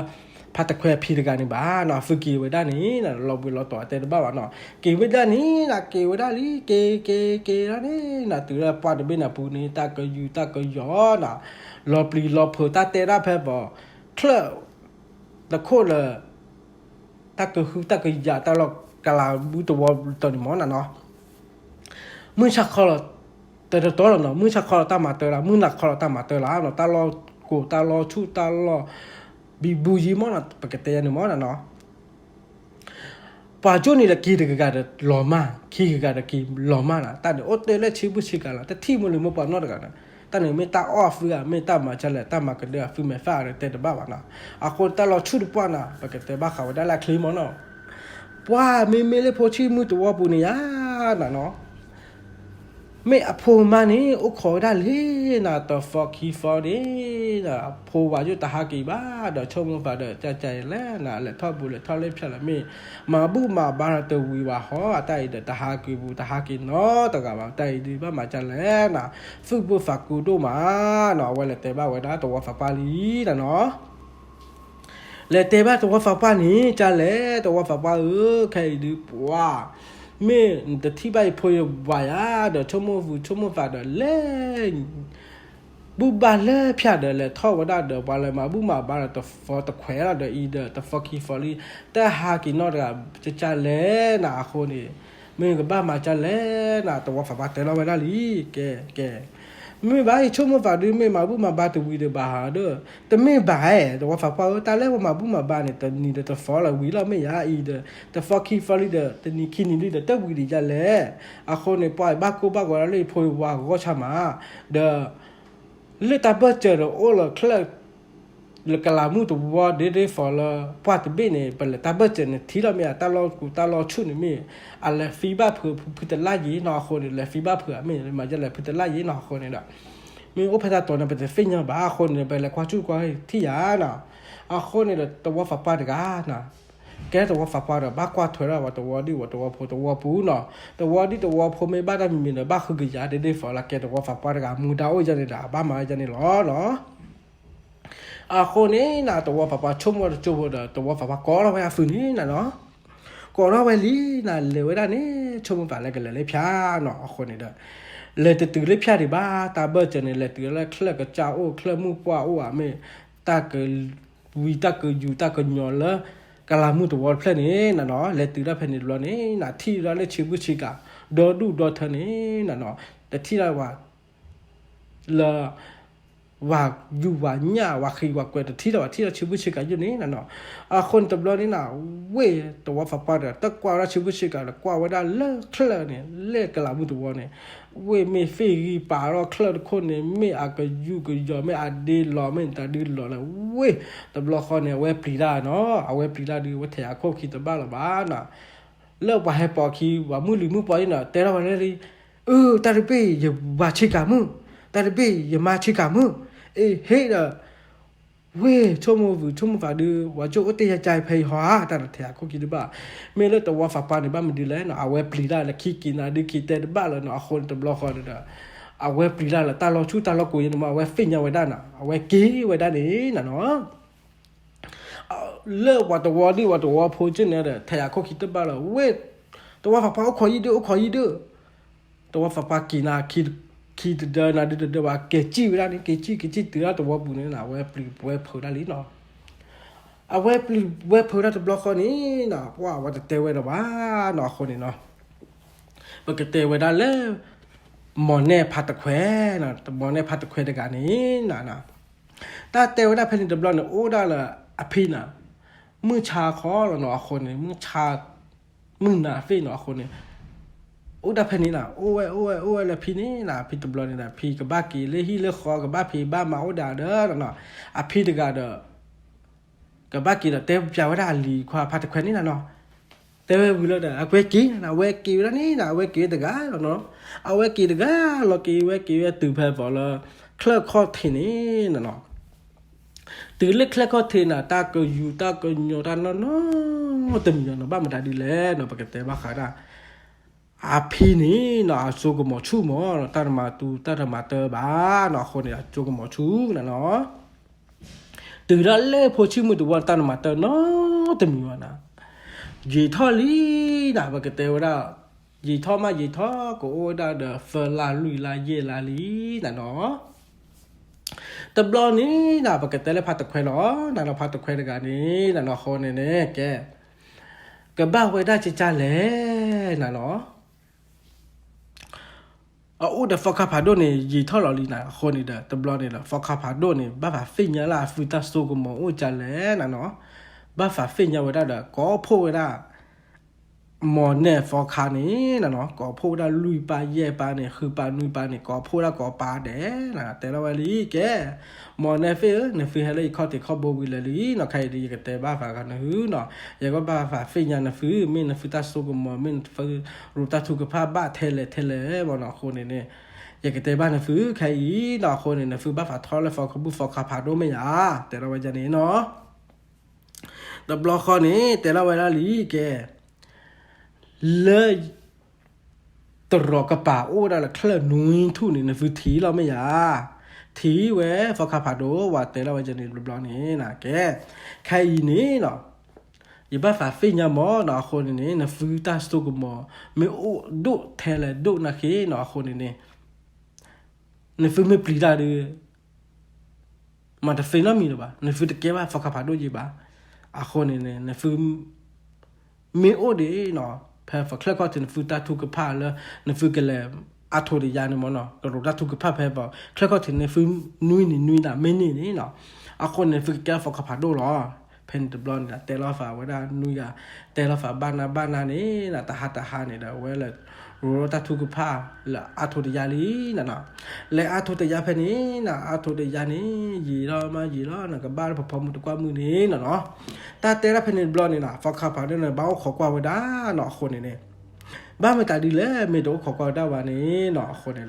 ဖါတခွဲဖံတဂၤန့ၣ်ဘၣ်နီၤ အသုက့ၤဝဲဒၣ်န့ၣ်နီၤ လီၤဘှံးလီၤတီၤအတဲတဘၣ်ဘၣ်နီၤ က့ၤဝဲဒၣ်န့ၣ်နီၤ က့ၤဝဲဒၣ်လံ က့ၤက့ၤက့ၤဒၣ်န့ၣ်နီၤ တုၤလၢပှၢ်တဘ့ၣ်န့ၣ်ပူၤန့ၣ် တၢ်ကယူၤတၢ်ကယီၤနီၤ လီၤပျံၤလီၤဖုးတၢ်တဲဒၣ်ဖဲပှၤ ချၢၣ် တခိၣ်လၢ တၢ်ကဟုတၢ်ကယာ်တၢ်လီၢ်ကလၤဘုတဝီတတီၤန့ၣ်မးနနီၤ မုၢ်ဆါခီလီၤ တတတီလီၤနီၤ မုၢ်ဆါခီလီၤတၢ်မၤတၢ်လၢ မုၢ်နၤခီလီၤတၢ်မၤတၢ်လၢနီၤ တၢ်လီၢ်ကိးတၢ်လီၢ်ဆူၣ်တၢ်လီၢ် ဘံဘူယံမးနီၤ ပကတဲယၤန့ၣ်မးနနီၤ ပှၤကၠိန့ၣ်ဒီးက့ၤတဂၤဂၤဒီးလီၤမၢ် ခံဂၤဂၤဒီးက့ၤလီၤမၢ်နီၤ တၢ်န့ၣ်အိၣ်တ့ၢ်လၢဆံဘုၣ်ဆံကၤလီၤ တထံၣ်မုၢ်လၢမုၢ်ပှၤနီတဂၤနီၤ တၢ်န့ၣ်မ့ၢ်တၢ်အီၣ်အသုဧါ မ့ၢ်တၢ်မၤကလဲၣ် တၢ်မၤကဒၢအသုမဲာ်သၣ်ဒီးတဲတဘၣ်ဘၣ်နီၤ အဃိတၢ်လီၤဆူၣ်တပှၢ်နီၤ ပကတဲဘၣ်ဃးဝဲဒၣ်လၢအချ့မးနီၤ ပှၤမ့မ့ၢ်လၢဖိဆံးမုၢ်တဝီပူၤန့ၣ်ယါနနီၤ မ့ၢ်အဖိမါန့ၣ် အိၣ်ခိးဝဲဒၣ်လံနၤ တသီခံသီန့ၣ် အဖိဝၤယိၣ်တဟးက့ၤဘၣ်ဒီး ဆိကမိၣ်သးဒီး ကၢ်ကၢ်အံၤလဲၣ်နၤ လဲၤထီၣ်ဘူးလဲၤထီၣ်လၢဖၠၣ်လၢမ့ၢ် မၤဘူၣ်မၤဘါဒီးတဝံၤဘၣ်ဟီ အတၢ်အံၤဒီး တဟးက့ၤဘူး တဟးက့ၤနီတဂၤဘၣ် တၢ်အံၤဒုးဘၣ်မၤကလဲၣ်နၤ သူၣ်ဘၣ်သးကူဒိၣ်မးနီၤ အဝဲလဲၤတဲဘၣ်ဝဲဒၣ်သဝီသးပှၢ်လံနနီၤ လဲၤတဲဘၣ်သဝီသးပှၢ်န့ၣ် ကၢ်လဲၣ် သဝီသးပှၢ်ဧၢ ခဲအံၤဒုးပှၤ မ့ၢ်နတထံၣ်ဘၣ်ယဖိယဝၤယါဒီး ဆိကမိၣ်ဝံၤဆိကမိၣ်သးဒီးလဲၤ ဘူၣ်ဘၣ်လၢဖၠၣ်ဒီး လဲၤထီၣ်ဝဲဒၣ်ဒီး ပှၤလဲၤမၤဘူၣ်မၤဘါဒီး တသီတခွဲးလီၤဒီး အံၤဒီးတသီခံသီလံ, တဟါက့ၤနီၣ်တဂၤ ကကၢ်လဲၣ်နၤအဃိန့ၣ်, မ့ၢ်ကဘၣ်မၤကၢ်လဲၣ်နၤ, တဝီဖးပှၢ်တဲလီၤဝဲဒၣ်လံ, ကဲ, ကဲ, မ့ၢ်ဘၣ်အံၤ ဆိကမိၣ်သးဒုး မ့ၢ်မၤဘူၣ်မၤဘါတဝံၤဒီးဘၣ်ဟးဒီး, တမ့ၢ်ဘၣ်ဧါ, တဝီဖးပှၢ်ဧၢ, တၢ်လၢပမၤဘူၣ်မၤဘါန့ၣ် တနံၤဒီးတသီလၢဝံၤလီၤ မ့ၢ်ယၤအံၤဒီး တသီခံသီလံဒီး တနံၤခံနံၤလံဒီး တဝံၤဒံးယၤလဲၣ်, အဃိန့ၣ် ပှၤဘၣ်ကိၢ်ဘၣ်ဂီၤဒၣ်လၢယဖိယဝၤဂီၢ်ဆါမး, ဒီး လၢတၢ်ဘၢၣ်စၢၤဒီးအိၣ်လၢချၢၣ်, လၢကလးမုၢ်တဝီဒ့ဒ့ဖီလၢ ပှၢ်တဘ့ၣ်န့ၣ် ပလဲၤတၢ်ဘၢၣ်စၢၤန့ၣ်ထံၣ်လီၤမ့ၢ်ဧါ, တၢ်လီၢ်ကူတၢ်လီၢ်ဆူၣ်န့ၣ်မ့ၢ်, အလဲၤသံဘၣ်ဖုးဖုတလၢ်ယံၤနီၤအဃိန့ၣ်, လဲၤသံဘၣ်ဖုးမ့ၢ်မၤယလဲၤဖုတလၢ်ယံၤနီၤအဃိန့ၣ်ဒီး, မ့ၢ်အိၣ်ဖဲတၢ်တီၤန့ၣ် ပတသ့ၣ်ညါဘၣ်အဃိန့ၣ် ပလဲၤကွၢ်ဆူၣ်ကွၢ်ထံၣ်ယၤနီၤ, အဃိန့ၣ်ဒီး တဝီဖးပှၢ်တဂၤနီၤ ကဲတဝီဖးပှၢ်ဒီး ဘၣ်ကွၢ်ထွဲဒၣ်ဝဲတဝီဒံၣ်ဝဲတဝီဖိတဝီပူၤနီၤ, တဝီဒံၣ်တဝီဖိမ့ၢ်ဘၣ်တၢ်မံၤမံၤဒီး ဘၣ်ဃုကယၤဒ့ဒ့ဖီလၢကဲတဝီဖးပှၢ်တဂၤ မူဒါအိၣ်ယဲန့ၣ်ဒီး အဘၣ်မၤယဲန့ၣ်လီၤနီၤ. အဃိန့ၣ်နၤ တဝီဖးပှၢ်ဆိကမိၣ်တကၠိဖိဒီး တဝီဖးပှၢ်ကိးထီၣ်ဝဲအသုးန့ၣ်နၤနီၤ, ကိးထီၣ်ဝဲလံနၤ လဲၤဝဲဒၣ်န့ၣ် ဆိကမိၣ်သးလၢကလဲၤလၢဖၠၣ်နီၤ, အဃိန့ၣ်ဒီး လဲၤတတုၤလၢဖၠၣ်ဒံးဘၣ်, တၢ်ဘၢၣ်စၢၤန့ၣ် လဲၤတုၤလၢချၢၣ်ကစၢ်အိၣ် ချၢၣ်မုၢ်ပှၢ်အိၣ်ဧါမ့ၢ် တၢ်က ဝံၤတၢ်ကယူၤတၢ်ကညီၤလၢ ကလးမုၢ်တဝီတဖျၢၣ်န့ၣ်နၤနီၤ, လဲၤတုၤဒၣ်ဖဲန့ၣ်တဘျီန့ၣ်နၤ ထံၣ်ဒၣ်လၢဆံဘုၣ်ဆံကၤ ဒီဒူၣ်ဒီထၢန့ၣ်နၤနီၤ, တထံၣ်ဒၣ်ဝဲ လၢ ဝၤယူၤဝၤညၣ် ဝၤဃံးဝၤကွဲး တထံၣ်ဒၣ်ဝဲ ထံၣ်ဒၣ်ဆံဘုၣ်ဆံကၤယုၢ်န့ၣ်နၤနီၤ. အဃိန့ၣ်တဘျီန့ၣ်နၤ ဝ့ၢ်တဝီဖးပှၢ်ဒီး တကွၢ်ဝဲဒၣ်ဆံဘုၣ်ဆံကၤဒီး ကွၢ်ဝဲဒၣ်လၢချၢၣ်န့ၣ် လၢကလးမုၢ်တဝီန့ၣ် ဝ့ၢ်မ့ၢ်သ့ၣ်ဂံၢ်ပာ်ထီၣ်ချၢၣ်တခိၣ်န့ၣ် မ့ၢ်အကယူၤကယီၤ မ့ၢ်အဒ့လီၤ မ့ၢ်တၢ်ဒုးလီၤလၢဝ့ၢ်တဘျီဃီန့ၣ် အဝဲပျံၤတၢ်နီၤ, အဝဲပျံၤတၢ်ဒုး အဝဲထဲးအခိၣ်ခံတဘၣ်လၢၤဘၣ်နီၤ. လၢပှၤဟဲပိာ်အခံ ပှၤမုၢ်လံၤမုၢ်ပှီၤအံၤနီၤ တဲထီၣ်ဝဲလၢ အၢ တၢ်တဘ့ၣ်ယဝၤဆံကၤမုၣ်, တၢ်တဘ့ၣ်ယမါဆံကၤမုၣ်, အ့ ဟ့ၣ်ဒီး ဝ့ၢ်ဆိကမိၣ်ဝံၤဆိကမိၣ်သးဒုး ဝဲကၠိအိၣ်တ့ၢ်ယါကါဖဲအံၤဟီဧါ, တၢ်တထဲးအခိၣ်ခံတဘၣ်. မ့ၢ်လၢတဝီဖးပှၢ်န့ၣ် ဘၣ်မနုၤလဲၣ်နီၤ အဝဲပျံၤတၢ်လၢခံက့ၤနၤဒုးခံတဲတဘၣ်လၢၤနီၤ, အဃိန့ၣ်တဘျီဃီဒီး အဝဲပျံၤတၢ်လၢတၢ်လီၢ်ဆူၣ်တၢ်လီၢ်ကိးယဲန့ၣ်မး အဝဲသ့ၣ်ညါဝဲဒၣ်နီၤ အဝဲက့ၤဝဲဒၣ်န့ၣ်နၤနီၤ လၢပှၤတဝီဒံၣ်ပှၤတဝီဖိက့န့ၣ်ဒီး ထဲးအခိၣ်ခံတဘၣ်လၢၤ ဝ့ၢ်တဝီဖးပှၢ်အိၣ်ခိးယံၣ်ဒုး အိၣ်ခိးယံၣ်ဒုး, တဝီဖးပှၢ်က့ၤနၤ ခံတဒၢနၤဒုးတဒၢဘၣ် က့ၤစံၣ်ဝဲဒၣ်န့ၣ် က့ၤစံၣ်က့ၤစံၣ်တုၤလၢတဝီပူၤန့ၣ်နၤ အဝဲပျံၤဝဲဖုးဒၣ်လံနီၤ. အဝဲပျံၤဝဲဖုးဒၣ်တဘျီဃီန့ၣ်နၤ ပှၤအဝဲတတဲဝဲဒီးဘၣ်နီၤ အဃိန့ၣ်နီၤ ပကတဲဝဲဒၣ်လၢ မီၢ်နဲၣ်ဖါတခွဲးနီၤ မီၢ်နဲၣ်ဖါတခွဲးတဂၤန့ၣ်နၤ တၢ်တဲဝဲဒၣ်ဖဲန့ၣ်တဘျီန့ၣ် အိၣ်ဒၣ်လၢအဖံနၤ မုၢ်ဆါခီလီၤနီၤ အဃိန့ၣ် မုၢ်ဆါ မုၢ်နၤသ့ၣ်နီၤ အဃိန့ၣ် အိၣ်ဒၣ်ဖဲန့ၣ်နၤ အိၣ်ဝဲ အိၣ်ဝဲ အိၣ်ဝဲလၢဖံန့ၣ်နၤ ဖံတဘျီန့ၣ်ဒီး ဖံကဘၣ်က့ၤလၢဟံၣ်လၢဃီ ကဘၣ်ဖံးဘၣ်မၤအိၣ်ဒၣ်ဒီးနီၤ အဖံတဂၤဒီး ကဘၣ်က့ၤဒီးတဲပျးဝဲဒၣ်အလံၤခွါဖါတခွဲးန့ၣ်နၤနီၤ တဲဝဲဝံၤလီၤဒီး အဝဲက့ၤနၤ အဝဲက့ၤဝဲဒၣ်န့ၣ်နၤ အဝဲက့ၤဝဲတဂၤလီၤနီၤ အဝဲက့ၤတဂၤလီၤ က့ၤဝဲက့ၤဝဲတုၤဖဲဖီလၢ ချၢၣ်ခီၣ်ထံးန့ၣ်နၤနီၤ တုၤလၢချၢၣ်ခီၣ်ထံးနၤ တၢ်ကယူၤတၢ်ကညီၤတၢ်နီၢ်နီၢ်တမံၤနီၤ ဘၣ်မတၤဒ်လဲၣ်နီၤ ပကတဲဘၣ်ဃးဒၣ် အဖံန့ၣ်နီၤ အစိကမီၤဆူၣ်မး တၢ်တမၤတူတၢ်တမၤတၢဘၣ်နီၤ အဃိန့ၣ် အစိကမီၤဆူၣ်နၤနီၤ တုၤဒၣ်လၢဖိဆံးမုၢ်တဝီ တၢ်တမၤတၢနီတမံၤဘၣ်နၤ ယံာ်ထီၣ်လံနၤ ပကတဲဝဲဒၣ် ယံာ်ထီၣ်မးယံာ်ထီၣ် ကအိၣ်ဝဲဒၣ်ဒီးသၢလါလွံၢ်လါယဲၢ်လါလံနၤနီၤ တဘျီန့ၣ်နၤ ပကတဲလၢဖါတခွဲးလီၤ နၤနီၤ ဖါတခွဲးတဂၤန့ၣ် နၤနီၤ အဃိန့ၣ်န့ၣ် ကဲ ကဘၣ်ဝဲဒၣ်ကကၢ်လဲၣ်နၤနီၤ အအိၣ်ဒီးသီခါဖးဒိၣ်န့ၣ် ယံာ်ထီၣ်လီၤလံနၤ အဃိန့ၣ်ဒီး တဘျီန့ၣ်ဒီး သီခါဖးဒိၣ်န့ၣ် ဘၣ်သးသ့ၣ်ညါလၢအသုတၢ်စိကမီၤအိၣ်ကၢ်လဲၣ်နၤနီၤ ဘၣ်သးသ့ၣ်ညါဝဲဒၣ်ဒီး ကိးဖှိၣ်ဝဲဒၣ် မီၢ်နဲၣ်သီခါန့ၣ်နၤနီၤ ကိးဖှိၣ်ဝဲဒၣ်လွံၢ်ပၢ်ယဲၢ်ပၢ်န့ၣ် ဃုပၢ်နွံပၢ်န့ၣ် ကိးဖှိၣ်ဝဲဒၣ်ကိးပၢ်ဒဲးနၤ တဲလီၤဝဲလံကဲ မီၢ်နဲၣ်သ့ၣ်ဧၢ နသုဟဲလၢယခီၣ်ထံးခီၣ်ဘိဝံၤလၢာ်လံနီၤ ခဲအံၤဒီး ယကတဲဘၣ်သးဂၤနသုနီၤ ယကဘၣ်သးသ့ၣ်ညါနသု မ့ၢ်နသုတၢ်စိကမီၤ မ့ၢ်နသုရူးတၢ်ထုကဖၣ်ဘၣ်ထဲလဲၣ်ထဲလဲၣ်ဘၣ်နီၤ အဃိန့ၣ်န့ၣ် ယကတဲဘၣ်နသုခဲအံၤနီၤ အဃိန့ၣ် နသုဘၣ်သးထီလၢသီခါဘုၣ်သီခါဖးဒိၣ်မ့ၢ်ယါ တဲလီၤဝဲဒ်န့ၣ်နီၤ တဘျီဃီန့ၣ် တဲလီၤဝဲဒၣ်လံကဲ လၢ တရီးကပၤအိၣ်ဝဲဒၣ်လၢချၢၣ်နွံထူၣ်န့ၣ် နသုထံၣ်လီၤမ့ၢ်ယါ ထံၣ်ဝဲသီခါဖးဒိၣ် ဝဲတဲလီၤဝဲဒ်န့ၣ်တဘျီန့ၣ် ကဲ ခဲအံၤန့ၣ်နီၤ ယဘၣ်သးသ့ၣ်ညါမးနီၤ အဃိန့ၣ်န့ၣ် နသုတၢ်စိကမီၤ မ့ၢ်အိၣ်ဒိၣ်ထဲလဲၣ်ဒိၣ်နၢ်ဃ့နီၤ အဃိန့ၣ်န့ၣ် နသုမ့ၢ်ပျံၤတၢ်ဒီး မၤတသ့နီတမံၤလၢၤဘၣ်, နသုတကဲဘၣ်သီခါဖးဒိၣ်ယံၤဘၣ်. အဃိန့ၣ်န့ၣ် နသု မ့ၢ်အိၣ်ဒံးနီၤ, ဖဲချၢၣ်ခီၣ်ထံး နသုတၢ်ထုကဖၣ်လၢ နသုကလဲၤအါထိးတယါန့ၣ်မ့ၢ်နီၤ, ကရိးတၢ်ထုကဖၣ်ဖဲပချၢၣ်ခီၣ်ထံးန့ၣ် သုနွံနံၤနွံနၤ မ့ၢ်န့ၢ်န့ၣ်နီၤ, အဃိန့ၣ် နသုကကဲထီၣ်သီခါဖးဒိၣ်လီၤ. ဖဲန့ၣ်တဘျီန့ၣ် တဲလီၤသးဝဲဒၣ်နွံဂၤ, တဲလီၤသးဘၣ်နၤဘၣ်နၤန့ၣ်နီၤ, တဟါတဟါန့ၣ်ဒီး အဝဲလဲၤရိးတၢ်ထုကဖၣ်လၢအါထိးတယါလံနီၤနီၤ. လဲၤအါထိးတယါဖဲန့ၣ်နီၤ, အါထိးတယါန့ၣ် ယံာ်ထီၣ်မးယံာ်လီၤနီၤ, ကဘၣ်လၢဖီဖီမုၢ်တကွၢ်မုၢ်န့ၣ်နီၤနီၤ. တၢ်တဲဒၣ်ဖဲန့ၣ်တဘျီန့ၣ်နီၤ, သီခါဖးဒိၣ်န့ၣ် ဘၣ်အိၣ်ခိးကွၢ်ဝဲဒၣ်နီၤ, အဃိန့ၣ်န့ၣ် ဘၣ်မတၤဒ်လဲၣ် မ့ၢ်တအိၣ်ခိးကွၢ်ဝဲဒၣ်ဘၣ်န့ၣ်နီၤ, အဃိန့ၣ်ဒီး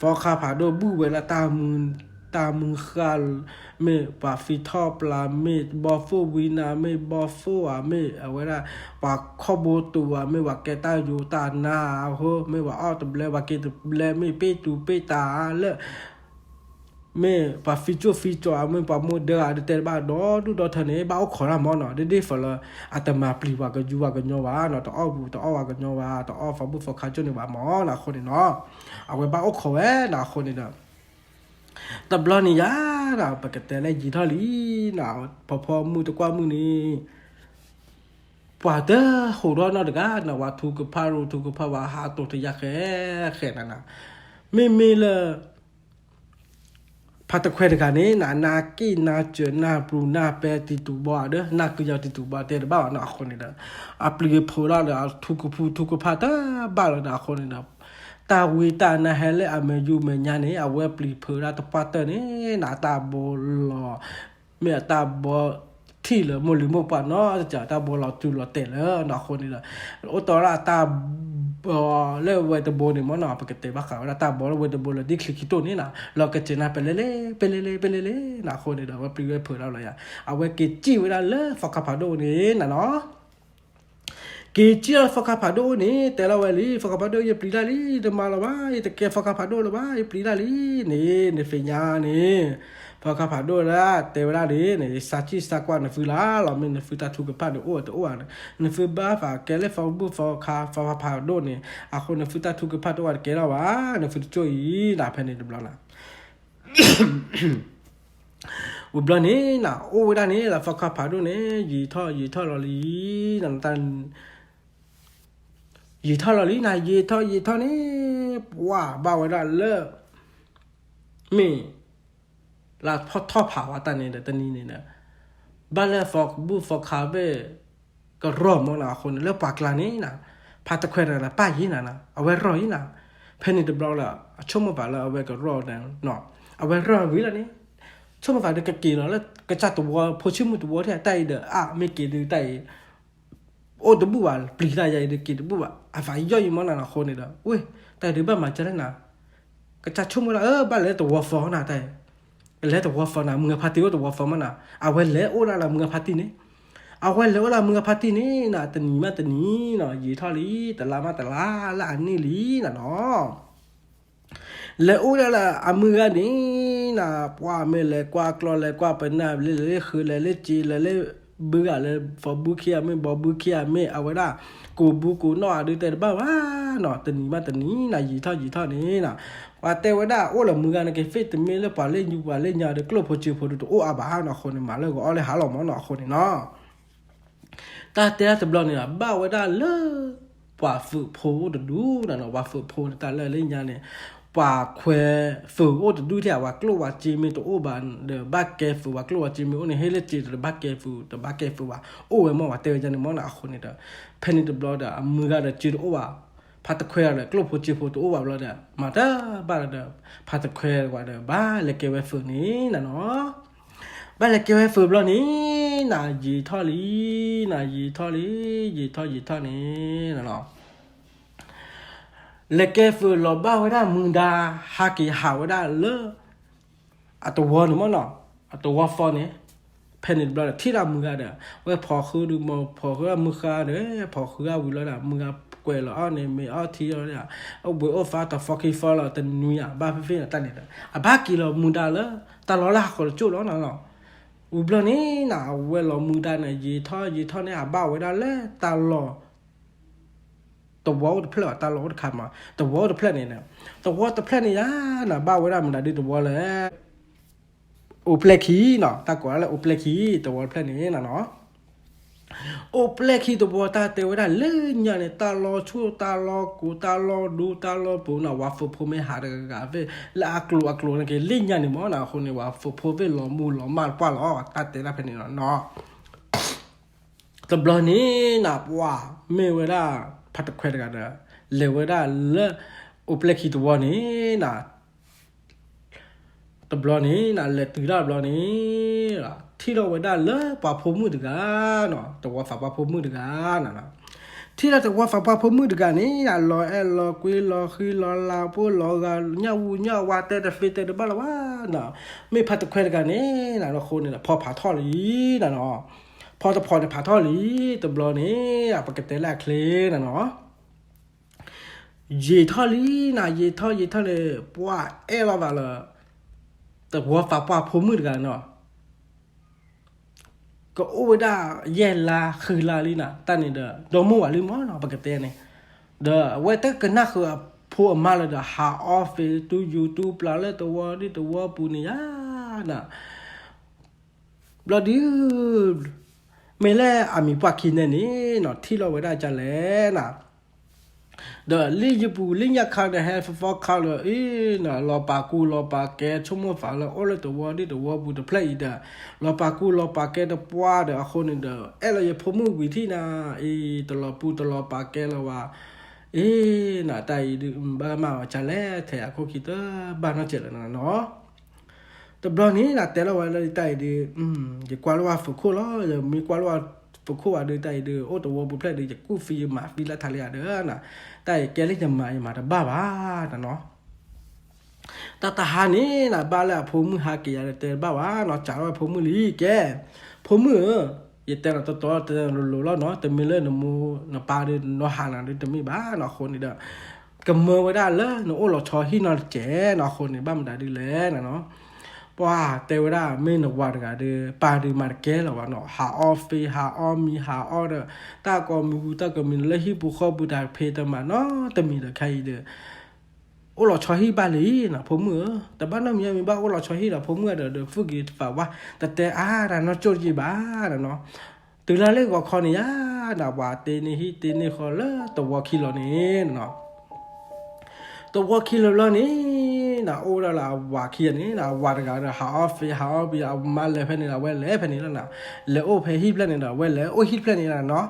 သီခါဖးဒိၣ်ဘူၣ်ဝဲဒၣ်တၢ်မုၢ်ဃၢ်, မ့ၢ်ပှၤဖံးထီၣ်ပျၢ်, မ့ၢ်ဘီၣ်သိၣ်ဝံနၤ, မ့ၢ်ဘီၣ်သိၣ်ဧါ, မ့ၢ်အဝဲဒၣ် ပှၤခီၣ်ဘိတူးဧါ, မ့ၢ်ပှၤကဲတၢ်ယိၤတၢ်နါအဃိ, မ့ၢ်ပှၤအီၣ်တဘျဲ ပှၤက့ၤတဘျဲ, မ့ၢ်ပ့ၢ်တူးပ့ၢ်တၢ်လၢ မ့ၢ်ပှၤဖံးကၠိၣ်ဖံးကၠီဧါ, မ့ၢ်ပှၤမိၢ်ဒၢဧါ, ဒ်တဲတဘၣ်ဒီဒူၣ်ဒီထၢန့ၣ် ဘၣ်အိၣ်ခိးတၢ်မ့ၢ်နီၤ, ဒ်ဒ်သိးလၢ အတမၤပျံၤပှၤကယူပှၤကညီဘၣ်နီၤ, တအီၣ်ပူၤတအီၣ်ပှၤကညီဘၣ်, တအီၣ်သီဘူၣ်သီခါကၠိၣ်န့ၣ်ဘၣ်မ့ၢ်နီၤ, အဃိန့ၣ်နီၤ, အဝဲဘၣ်အိၣ်ခိးဝဲနီၤ, အဃိန့ၣ်ဒီး တဘျီန့ၣ်ယါနီၤ, ပကတဲလၢယံာ်ထီၣ်လံနီၤ, ဖီဖီမုၢ်တကွၢ်မုၢ်န့ၣ် ပှၤတဟူးထီၣ်နီတဂၤနီၤ, ပှၤထုကဖၣ်ရိထုကဖၣ် ပှၤဟးတိၤတယါဃဲဃဲနၤနီၤ, မ့မ့ၢ်လၢ ဖါတခွဲတဂၤန့ၣ်နီၤ, နၢ်က့ၣ်နၢ်စၢၤနၢ်ပျူၤနၢ်ပဲတံၤတူးဘီဧါဒီး နၢ်ကယီၤတံၤတူးဘီတဲတဘၣ်ဘၣ်နီၤ, အဃိန့ၣ်ဒီး အပျံၤအဖုးထီၣ်ဒီး အထုကဖုထုကဖၣ်တဘၣ်လီၤဒီး အဃိန့ၣ်ဒီး တၢ်ဝံတၢ်နါဟဲလၢအမဲာ်ယူၤမဲာ်ညါန့ၣ် အဝဲပျံၤဖုးဒၣ်တပှၢ်တၢၢ်န့ၣ်နီၤ, အတၢ်ဘီလီၤ မ့ၢ်အတၢ်ဘီထံၣ်လၢမိၢ်လံၤမိၢ်ပှၢ်နီတစဲး, တၢ်ဘီလီၤတုၤလီၤတဲာ်လၢနီၤ, အဃိန့ၣ်ဒီး အိၣ်တီၢ်ဒၣ်တၢ်ဘီလၢဝဲတဘိန့ၣ်မ့ၢ်နီၤ, ပကတဲဘၣ်ဃးဝဲဒၣ်တၢ်ဘီလၢဝဲတဘိလၢဒ်ချံးခံတိၢ်န့ၣ်နီၤ, လီၤကစၢၤနၤပဲလဲလဲ ပဲလဲလဲ ပဲလဲလဲနီၤ, အဃိန့ၣ်ဒီး အဝဲပျံၤဝဲဖုးဒၣ်လီၤယါ, အဝဲက့ၤစံၣ်ဝဲဒၣ်လၢသီခါဖးဒိၣ်န့ၣ်နီၤနီၤ က့ၤစံၣ်လၢသီခါဖးဒိၣ်န့ၣ် တဲလီၤဝဲလံ, သီခါဖးဒိၣ် ယပျံၤတၢ်လံ, တမၤလၢၤဘၣ်, ယတကဲသီခါဖးဒိၣ်လၢၤဘၣ်, ယပျံၤတၢ်လံန့ၣ်, နသ့ၣ်ညါန့ၣ်, သီခါဖးဒိၣ်ဒၣ် တဲဝဲဒၣ်န့ၣ်, နစၢ်ကံၣ်စၢ်ကွၢ်နသုလၢ်လီၤ, မ့ၢ်နသုတၢ်ထုကဖၣ်တအိၣ်တအိၣ်ဧါ, နသုဘၣ်သးကဲလၢသီဘူၣ်သီခါ သီခါဖးဒိၣ်န့ၣ်, အဃိနသုတၢ်ထုကဖၣ်တအိၣ်တကဲလၢၤဘၣ်, နသုတကၠိၢ်အံၤဒၣ်ဖဲန့ၣ်တဘျီနီၤ ဝံၤဘျီန့ၣ်နီၤ အိၣ်ဝဲဒၣ်န့ၣ် လၢသီခါဖးဒိၣ်န့ၣ် ယံာ်ထီၣ်ယံာ်ထီၣ်လီၤလံနီၤ, ယံာ်ထီၣ်လီၤလံနီၤ, ယံာ်ထီၣ်ယံာ်ထီၣ်န့ၣ် ပှၤဘၣ်ဝဲဒၣ်လၢ မ့ၢ် လၢဖီၣ်ထီၣ်ဖးဝဲတၢ်န့ၣ်ဒီး တနံၤန့ၣ်ဒီး ဘၣ်လၢသီဘူၣ်သီခါဘ့ၣ် ကရီၢ်မ့ၢ်နီၤ, အဃိန့ၣ် လၢပှၤကျါန့ၣ်နီၤ, ဖါတခွဲးတဂၤဒီး ပၢ်ယံၤနၤနီၤ, အဝဲရီၢ်ယံၤနၤ, ဖဲန့ၣ်တဘျီလၢ အဆိကမိၣ်သးလၢအဝဲကရီၢ်န့ၣ်နီၤ, အဝဲရီၢ်ဝံၤလီၤန့ၣ်, ဆိကမိၣ်သးဒီးကက့ၤလီၤလၢ ကစၢ်သဝီဖိဆံးမုၢ်သဝီထဲ တၢ်အံၤဒီး အါ မ့ၢ်က့ၤဒုးတၢ်အံၤ အိၣ်တဘူၣ်ဘၣ်, ပျံၤတၢ်ယၤအံၤဒီးက့ၤတဘူၣ်ဘၣ်, အသးယီၢ်ယံၤမ့ၢ်နီၤနီၤ, အဃိန့ၣ်ဒီး ဝ့ၢ် တၢ်အံၤဒုးဘၣ်မၤစၢၤလဲၣ်နၤ, ကစၢ်ဆိကမိၣ်ဒၣ် အၢ ဘၣ်လဲၤလၢသဝီသီနၤတၢ်အံၤ, လဲၤသဝီသီနၤ, မုၢ်ဂၤဖါတံၢ်အိၣ်သဝီသီမ့ၢ်နီၤ, အဝဲလဲၤအိၣ်ဒၣ်လၢမုၢ်ဂၤဖါတံၢ်န့ၣ်, အဝဲလဲၤအိၣ်လၢမုၢ်ဂၤဖါတံၢ်န့ၣ်နီၤ, တနံၤမးတနံၤနီၤ, ယံာ်ထီၣ်လံ, တလါမးတလါ, လၢအနံၣ်လံနၤနီၤ လဲၤအိၣ်ဒၣ်လၢအမုၢ်ဂၤန့ၣ်နီၤ, ပှၤမ့ၢ်လဲၤကွၢ်ကျီၢ်လဲၤကွၢ်ပနၢ် လဲၤလၢဃုလဲၤလၢစ့လဲၤလၢဘုဂၤလဲၤ သီဘူခံဂၤမ့ၢ် ဘီဘူခံဂၤမ့ၢ် အဝဲဒၣ် ကိးဘူကိးနီၣ်အဒုးတဲတဘၣ်ဘၣ်နီၤ, တနံၤမးတနံၤနီၤ, ယံာ်ထီၣ်ယံာ်ထီၣ်န့ၣ်နီၤ, ပှၤတဲဝဲဒၣ်အိၣ်လၢမုၢ်ဂၤန့ၣ် က့ၤသ့ၣ်တမ့ၢ်လၢပှၤလၢညူပှၤလၢညါဒီး ကျိၣ်ဖိစ့ဖိဒီးတအိၣ်အါဘၣ်နီၤ, အဃိန့ၣ် မၤလၢဂီၤအီၣ်လၢဟါလီၤမ့ၢ်နီၤ, အဃိန့ၣ်နီၤ တၢ်တဲတဘျီန့ၣ် ဘၣ်ဝဲဒၣ်လၢ ပှၤသုးဖိအိၣ်တဒူၣ်နီၤ, ပှၤသုးဖိန့ၣ် တၢ်လၢလၢညါန့ၣ် ပှၤခွဲးသုးအိၣ်တဒူၣ်ထဲ ပှၤကျိၣ်ဝၤစ့မ့ၢ်တအိၣ်ဘၣ်ဒီး ဘၣ်ကဲသုး, ပှၤကျိၣ်ဝၤစ့မ့ၢ်အိၣ်န့ၣ် ဟ့ၣ်လၢစ့ဒီး ဘၣ်ကဲသုး တဘၣ်ကဲသုးဘၣ်, အိၣ်ဝဲမ့ၢ်ပှၤတဲဝဲဒ်န့ၣ်မ့ၢ်နီၤ, အဃိန့ၣ်ဒီး ဖဲန့ၣ်တဘျီဒီး အမုၢ်ဂၤဒီးစ့တအိၣ်ဘၣ်, ဖါတခွဲးဒီး ကျိၣ်ဖိစ့ဖိတအိၣ်ဘၣ်ဘျီဒီး မၤတဘၣ်လၢၤဒီး ဖါတခွဲးဝဲဒီး ဘၣ်လဲၤကဲဝဲသုးန့ၣ်နီၤနီၤ ဘၣ်လဲၤကဲဝဲသုးဘျီန့ၣ်နီၤ, ယံာ်ထီၣ်လံ, နီၤ ယံာ်ထီၣ်လံ, ယံာ်ထီၣ်ယံာ်ထီၣ်န့ၣ်နီၤနီၤ, လဲၤကဲသုးလီၤဘၣ်ဝဲဒၣ်မုၢ်ဒါ ဟးက့ၤဟးဝဲဒၣ်လၢ အသဝီန့ၣ်မ့ၢ်နီၤ, အသဝီသီန့ၣ်, ဖဲန့ၣ်တဘျီဒီး ထံၣ်ဒၣ်မုၢ်ဂၤဒီး ဝဲဖီၣ်ဃုဒုးမ့ၢ် ဖီၣ်ဃုဒၣ်မုၢ်ဃါဒီး ဖီၣ်ဃုဒၣ်ဝံၤလီၤဒီး မုၢ်ဂၤကွဲးလီၤအီၣ်န့ၣ် မ့ၢ်အီထံအီဒီး အိၣ်ဘှံးအိၣ်သါတသီခံသီလီၤ တနွံအဘၣ်ဖဲဖဲန့ၣ်တၢ်န့ၣ်ဒီး အဘၣ်က့ၤလီၤမုၢ်ဒါလၢ တၢ်လီၢ်လၢဟးဃီၤတကၠိၢ်လီၤနီၤနီၤ, ဝံၤဘျီန့ၣ်နီၤ အဝဲလီၤမုၢ်ဒါန့ၣ် ယံာ်ထီၣ်ယံာ်ထီၣ်န့ၣ် အဘၣ်ဝဲဒၣ်လၢတၢ်လီၢ် သဝီအိၣ်တဖျၢၣ်ဘၣ် တၢ်လီၢ်အိၣ်တခါမး သဝီအိၣ်တဖျၢၣ်န့ၣ် သဝီတဖျၢၣ်န့ၣ်ယါနီၤ ဘၣ်ဝဲဒၣ်မတၤဒုသဝီလဲၣ် အိၣ်ပျဲၢ်ခံနီၤ, တၢ်ကိးဒၣ်လၢအိၣ်ပျဲၢ်ခံတဝီတဖျၢၣ်န့ၣ်နီၤ. အိၣ်ပျဲၢ်ခံတဝီ တၢ်တဲဝဲဒၣ်လၢညါန့ၣ် တၢ်လီၤဆူၣ်တၢ်လီၤကိၤ တၢ်လီၤဒူတၢ်လီၤပူၤနီၤ, ဝၤဖိဖိမ့ၢ်ဟးတဂၤဂၤဖဲ လၢအကျိၤအကျိၤန့ၣ်က့ၤ လၢညါန့ၣ်မ့ၢ်နီၤ, အဃိန့ၣ် ဝၤဖိဖိဖဲလီၤမူလီၤမၢ်တပှၢ်လီၤ, တၢ်တဲဒၣ်ဖဲန့ၣ်လီၤနီၤ. တဘျီန့ၣ်နၤ ပှၤမ့ၢ်ဝဲဒၣ် ဖါတခွဲတဂၤဒီး လဲၤဝဲဒၣ်လၢ အိၣ်ပျဲၢ်ခံတဝီန့ၣ်နၤ, တဘျီန့ၣ်နၤ လဲၤတုၤဒၣ်တဘျီန့ၣ် ထံၣ်ထီၣ်ဝဲဒၣ်လၢပှၤဖိမုၣ်တဂၤနီၤ, တဝီသးပှၢ်ဖိမုၣ်တဂၤနၤ, ထံၣ်ထီၣ်တဝီသးပှၢ်ဖိမုၣ်တဂၤန့ၣ် လီၤအဲၣ်လီၤကွံလီၤဃံလီၤလၤ ပှိၣ်လီၤဂာ် ညၣ်ဝူညၣ်ဝါ တဲတသ့တဲတဘၣ်လၢၤဘၣ်နီၤ, မ့ၢ်ဖါတခွဲတဂၤန့ၣ်နၤ အဃိန့ၣ်ဒီး ဖီဖးထီၣ်လံနၤနီၤ, ဖီတဖီန့ၣ်ဖးထီၣ်လံ, တဘျီန့ၣ် ပကတဲလၢအချ့နၤနီၤ ယံာ်ထီၣ်လံနၤ, ယံာ်ထီၣ်ယံာ်ထီၣ်န့ၣ် ပှၤအဲၣ်လီၤဘၣ်လၢ တဝီသးပှၢ်ဖိမုၣ်တဂၤနီၤ, ကအိၣ်ဝဲဒၣ်ယဲၢ်လါဃုလါလံနၤ, တၢ်န့ၣ်ဒီး ဒီမိၢ်ဝၤလံမ့ၢ်နီၤ ပကတဲန့ၣ်, ဒီးအဝဲတကနၣ်ဃုာ်အဖိအမါလၢၤဒီး ဟးအီၣ်ဖ့း တူၢ်ယူၤတူၢ်ပျၢ်လၢတဝီဒ်တဝီပူၤန့ၣ်ယါနၤ ဘျီဒုး မ့ၢ်လၢအမံၤပှၢ်ခံန့ၣ်န့ၣ်နီၤ ထံၣ်လီၤဝဲဒၣ်ကလဲၣ်နၤ, ဒီးလံယပူၤလံညါခါဒီး ဟဲဖီဖီခါလၢ အ့ၣ်နၤ လီၤပာ်ကူလီၤပာ်ကဲ ဆိကမိၣ်သးလၢအိၣ်လၢတဝီဒ်တဝီပူၤတဖျၢၣ်အံၤဒီး လီၤပာ်ကူလီၤပာ်ကဲတပှၢ်ဒီး အဃိန့ၣ်ဒီး အဲၣ်လၢယဖိမုၣ်ဝံၤထံၣ်နၤ အ့ၣ် တလီၤပူၤတလီၤပာ်ကဲလၢၤဝဲ အ့ၣ်နၤ တၢ်အံၤဒုး ဘၣ်မၤဝဲကလဲၣ် ထဲအခိၣ်ခံတဘၣ်နီတစဲးလၢၤနၤနီၤ တဘျီန့ၣ်နၤ တဲလီၤဝဲလၢတၢ်အံၤဒုး ယကွၢ်လၢဝဲဖုးခိၣ်လီၤ, ယမ့ၢ်ကွၢ်လၢဝဲဖုးခိၣ်ဘၣ်ဒုး တၢ်အံၤဒုး အိၣ်တဝီပူၤဖျဲၣ်ဒုး ယကူၣ်ဖံးယမၤဖံးလၢထးလံယၤဒီးနၤ, တၢ်အံၤကဲလၢယမၤယမၤတဘၣ်ဘၣ်နၤနီၤ. တၢ်တဟါန့ၣ်နၤ ဘၣ်လၢအဖိမုၣ်ဟးက့ၤယၤဒီးတဲတဘၣ်ဘၣ်နီၤ, စးထီၣ်ဝဲဖိမုၣ်လံကဲ, ဖိမုၣ်ဧၢ, ယတဲနၤတီတီတဲနၤလိၤလိၤလီၤနီၤ, တမ့ၢ်လၢနမိၢ်နပၢ်ဒုးနီၤဟးနၤဒုးတမ့ၢ်ဘၣ်နီၤ, အဃိန့ၣ်ဒီး ကမၢဝဲဒၣ်လၢနအိၣ်လီၤဆီဟံၣ်နီတစဲးနီၤ, အဃိန့ၣ် ဘၣ်မတၤဒုးလဲၣ်နၤနီၤ. ပှၤတဲဝဲဒၣ် မ့ၢ်နဝၤတဂၤဒီး ပၢ်ဒုးမၤတကဲလၢၤဘၣ်နီၤ, ဟးအီၣ်ဖ့း ဟးအီၣ်မံၤ ဟးအီၣ်ဒီး တၢ်ကိးမံၤပူၤ တၢ်ကိးမံၤ လၢဟံၣ်ပူၤဃီပူၤ တၢ်ဖံးတမၤနီတမံၤဒီး ခဲအံၤဒီး အိၣ်လီၤဆီဟံၣ်ဘၣ်လံနၤ ဖိမုၣ်ဧၢ, တဘၣ်နီတမံၤမံၤဘၣ် အိၣ်လီၤဆီဟံၣ်ဒီး ဖိမုၣ်ဒီး ဒီး ဖုၣ်က့ၤတပာ်ဝါ တတဲအါတၢ်နီတကၠိၢ်တယံာ်ဘၣ်နၤနီၤ. တုၤလၢလၢဂီၤခီန့ၣ်ယါနၤ ပှၤတ့န့ၢ်ဟံၣ်တ့န့ၢ်ဃီလၢတဝီခံလီၤန့ၣ်နၤနီၤ. တဝီခံလီၤဘျီန့ၣ်နၤ အိၣ်ဒၣ်လၢအဝၤခံဂၤန့ၣ်နၤ, အဝၤတဂၤဒီး ဟးအီၣ်ဖ့း ဟးအီၣ်ဖ့း အမါလဲၤဖဲန့ၣ်ဒီး အဝဲလဲၤဖဲန့ၣ်လီၤနၤ, လဲၤအိၣ်ဖဲဟံၣ်ဖျၢၣ်န့ၣ်ဒီး အဝဲလဲၤအိၣ်ဟံၣ်ဖျၢၣ်န့ၣ်လီၤနၤနီၤ.